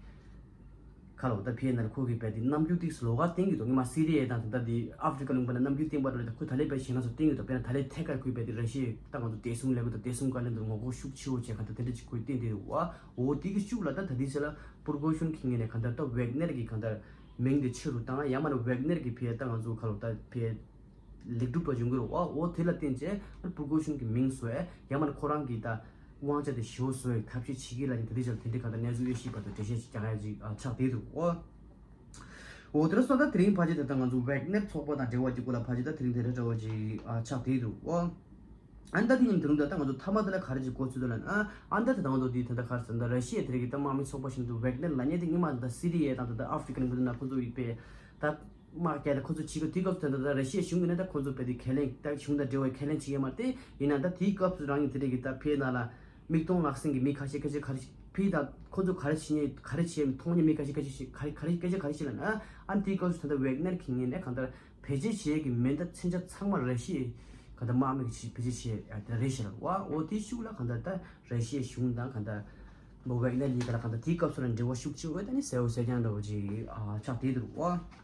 ཁ་ལོ་ད་ཕི་ཡ་ན་ཁོ་གི་བས་དེ་རྣམ་འགྱུར་ཏིག་སུ་ལོགས་ཀ་བསྟན་གྱི་འདུག་སྔོན་མ་སི་རི་ཡ་དང་དེ་འདྲ་དེ་ཨ་ཧྥི་རི་ཀ་ལུང་པ་ན་རྣམ་འགྱུར་བསྟན་པ་རེད། ད་ཁོ་ད་ལས་བས་ཞེད་སྣང་ཚོ་བསྟན་གྱི་འདུག་དཔེར་ན་ད་ལས་ཐད་ཀར་ཁོས་བས་དེ་ར་ཤི་ཡའི་ད་ང་ཚོ་བདེ་སྲུང་ལས་འགུལ་དང་བདེ་སྲུང་བཀའ་བློན་དུ་ངོ་རྒོལ་ཤུགས་ཆེ་བོ་བྱས་གང་ལྟར་དེ་འདྲ་ཅིག་ཁོས་བསྟན་བསྡད་འདུག་བ། འོ་དེ་གི་ཤུགས་ལ་ད་ད་དེ་ཚེ་ལ་པུར་གོ་ཤུན་གྱི་ངོས་ནས་གང་ལྟར་ད་ཝེག་ནེར་གྱི་གང་ལྟར་མིང་དེ་ཆེ་རུ་བཏང་ཡང་མ་ན་ཝེག་ནེར་གྱི་ཕི་ཡ་ད་ང་ཚོ་ཁ་ལོ་ད་ཕི་ཡ། ལེགས་གྲུབ་པ་འབྱུང་གི་རེད་བ། འོ་དེ་ལ་བརྟེན་བྱས་པུར་གོ་ཤུན་གྱི་མིང་བཟོ་ཡས་ཡང་མིན་ན་ཁོ་རང་གི་ད་དབང་ཆ་དེ་ཞེ་པོ་བཟོ་ཡས་ཐབས་ཤེས་བྱེད་ཀྱི་ལ་ནི་དེ་དུས་ཆར་དེ་འདྲའི་གང་ལྟར་གནས་ཚུལ་དབྱེ་ཞིབ་པ་དང་འགྲེལ་བཤད་ཅིག་རྒྱག་ཡ་ཅིག་ཨ་ཆགས་བསྡད་འདུག་འོ། འོ་དེ་ལ་སོང་ད་དེ་རིང་ཕལ་ཆེར་ད་ལྟ་ང་ཚོ་ཝེག་ནེར་ཚོགས་པ་དང་འབྲེལ་བ་ཅིག་སྐོར་ལ་ཕལ་ཆེར་ད་དེ་རིང་དེ་འདྲ་འདྲ་བོ་ཅིག་ཨ་ཆགས་བསྡད་འདུག་འོ། ཨ་ནི་ད་དེ་ཉིན་དེ་རིང་ད་ལྟ་ང་ཚོ་མཐའ་མ་དེ་ལ་ག་རེ་ཅིག་གོ་ཚུལ་འདུག་ལབ་ན་ཨ་ནི་ད་ད་ང་ཚོ་དེ་ད་ལྟ་ག་རེ་ཟེར་ན་ད་ར་ཤི་ཡ་དེ་རིང་གི་ད་དམག་མི་ཚོགས་པ་བཞིན་དུ་ཝེག་ནེར་ལབ་མཁན་དེ་སྔོན་མ་ད་སི་རི་ཡ་དང་ད་ལྟ་ཨ་ཧྥི་རི་ཀ་ནང་ཁོ་ཚོ་ཡིན་པས་ད། དམག་རྒྱག་ད་ཁོ་ཚོ་བྱེད་དགོས་དུས་སྐབས་དེ་འདྲ་ད་ར་ཤི་ཡའི་གཞུང་གིས་ནི་ད་ཁོ་ཚོ་བས་དེ་ཁས་ལེན་ད་གཞུང་དང་འབྲེལ་བའི་ཁས་ལེན་བྱེད་ཀྱི་མ་རེད་དེ། ཡིན་ན་ད་དེའི་སྐབས་སུ་རང་ཉིད་དེ་འདྲ་གི་ད་ཕའི་ནང་ལ་མིག་མཐོང་ལག་ཟིན་གྱི་མི་ཁ་ཤས་ཁ་ཤས་ག་རེ་ཕའི་ད་ཁོ་ཚོ་ག་རེ་བྱེད་ཉེ་ག་རེ་བྱེད་མཐོང་ཉེ་མི་ཁ་ཤས་ཁ་ཤས་ཤིག་ག་རེ་ག་རེ་སྐད་ཆ་ག་རེ་བྱེད་ལ་ན་ཨ་ནི་དེའི་སྐབས་སུ་ད་ལྟ་ཝེག་ནེར་གྱི་ངོས་ནས་གང་ལྟར་བེད་སྤྱོད་བྱེད་ཀྱི་མེ་མདའ་མཚོན་ཆ་ཚང་མ་ར་ཤི་ཡའི་གང་ལྟར་དམག་མི་གི་བེད་སྤྱོད་བྱེད་ཡ་དེ་རེད་ཤག་ལ་བ། འོ་དེའི་ཤུགས་ལ་གང་ལྟར་ད་ར་ཤི་ཡའི་གཞུང་དང་གང་ལྟར་མོ་ཝེག་ནེར་གཉིས་ཀ་ལ་གང་ལྟར་དེའི་སྐབས་སུ་ལ་འབྲེལ་བ་ཤུགས་ཆེ་བས་ད་ནི་གསལ་བོ་གསལ་རྐྱང་འདྲ་བོ་ཅིག་ཨ་ཆགས་བསྡད་འདུག་བ།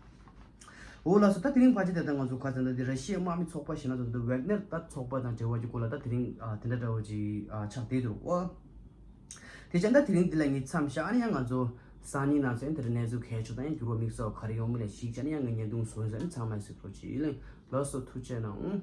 འོ་ལགས་སོ། ད་དེ་རིང་ཕལ་ཆེར་དེ་ལྟར་ང་ཚོ་ཁ་སང་ད་འདི་ར་ཤི་ཡའི་དམག་མི་ཚོགས་པ་ཞིག་ན་ཚོ་འདི་ཝེག་ནེར་ད་ཚོགས་པ་དང་འབྲེལ་བ་གྱི་སྐོར་ལ་ད་དེ་རིང་ཨ་དེ་འདྲ་འདྲ་བོ་ཅིག་ཨ་ཆགས་བསྡད་འདུག་ཨོ། དེ་ཅན་ད་དེ་རིང་འདི་ལ་ངས་མཚམས་བཞག་ཨ་ནི་ཡང་ང་ཚོ་སང་ཉིན་ནང་ཚོ་དེ་འདྲ་གནས་ཚུལ་གལ་ཆེ་དང་ཡང་འགྱུར་བ་དམིགས་བསལ་ག་རེ་ཡོང་མིན་ལ་གཞིགས་བྱས་ནས་ཡང་ངས་བརྙན་ཐུང་བཟོས་ཟེར་ནས་ཚང་མ་གཟིགས་རོགས་གྱིས་ལེ། ལགས་སོ། ཐུགས་རྗེ་གནང་།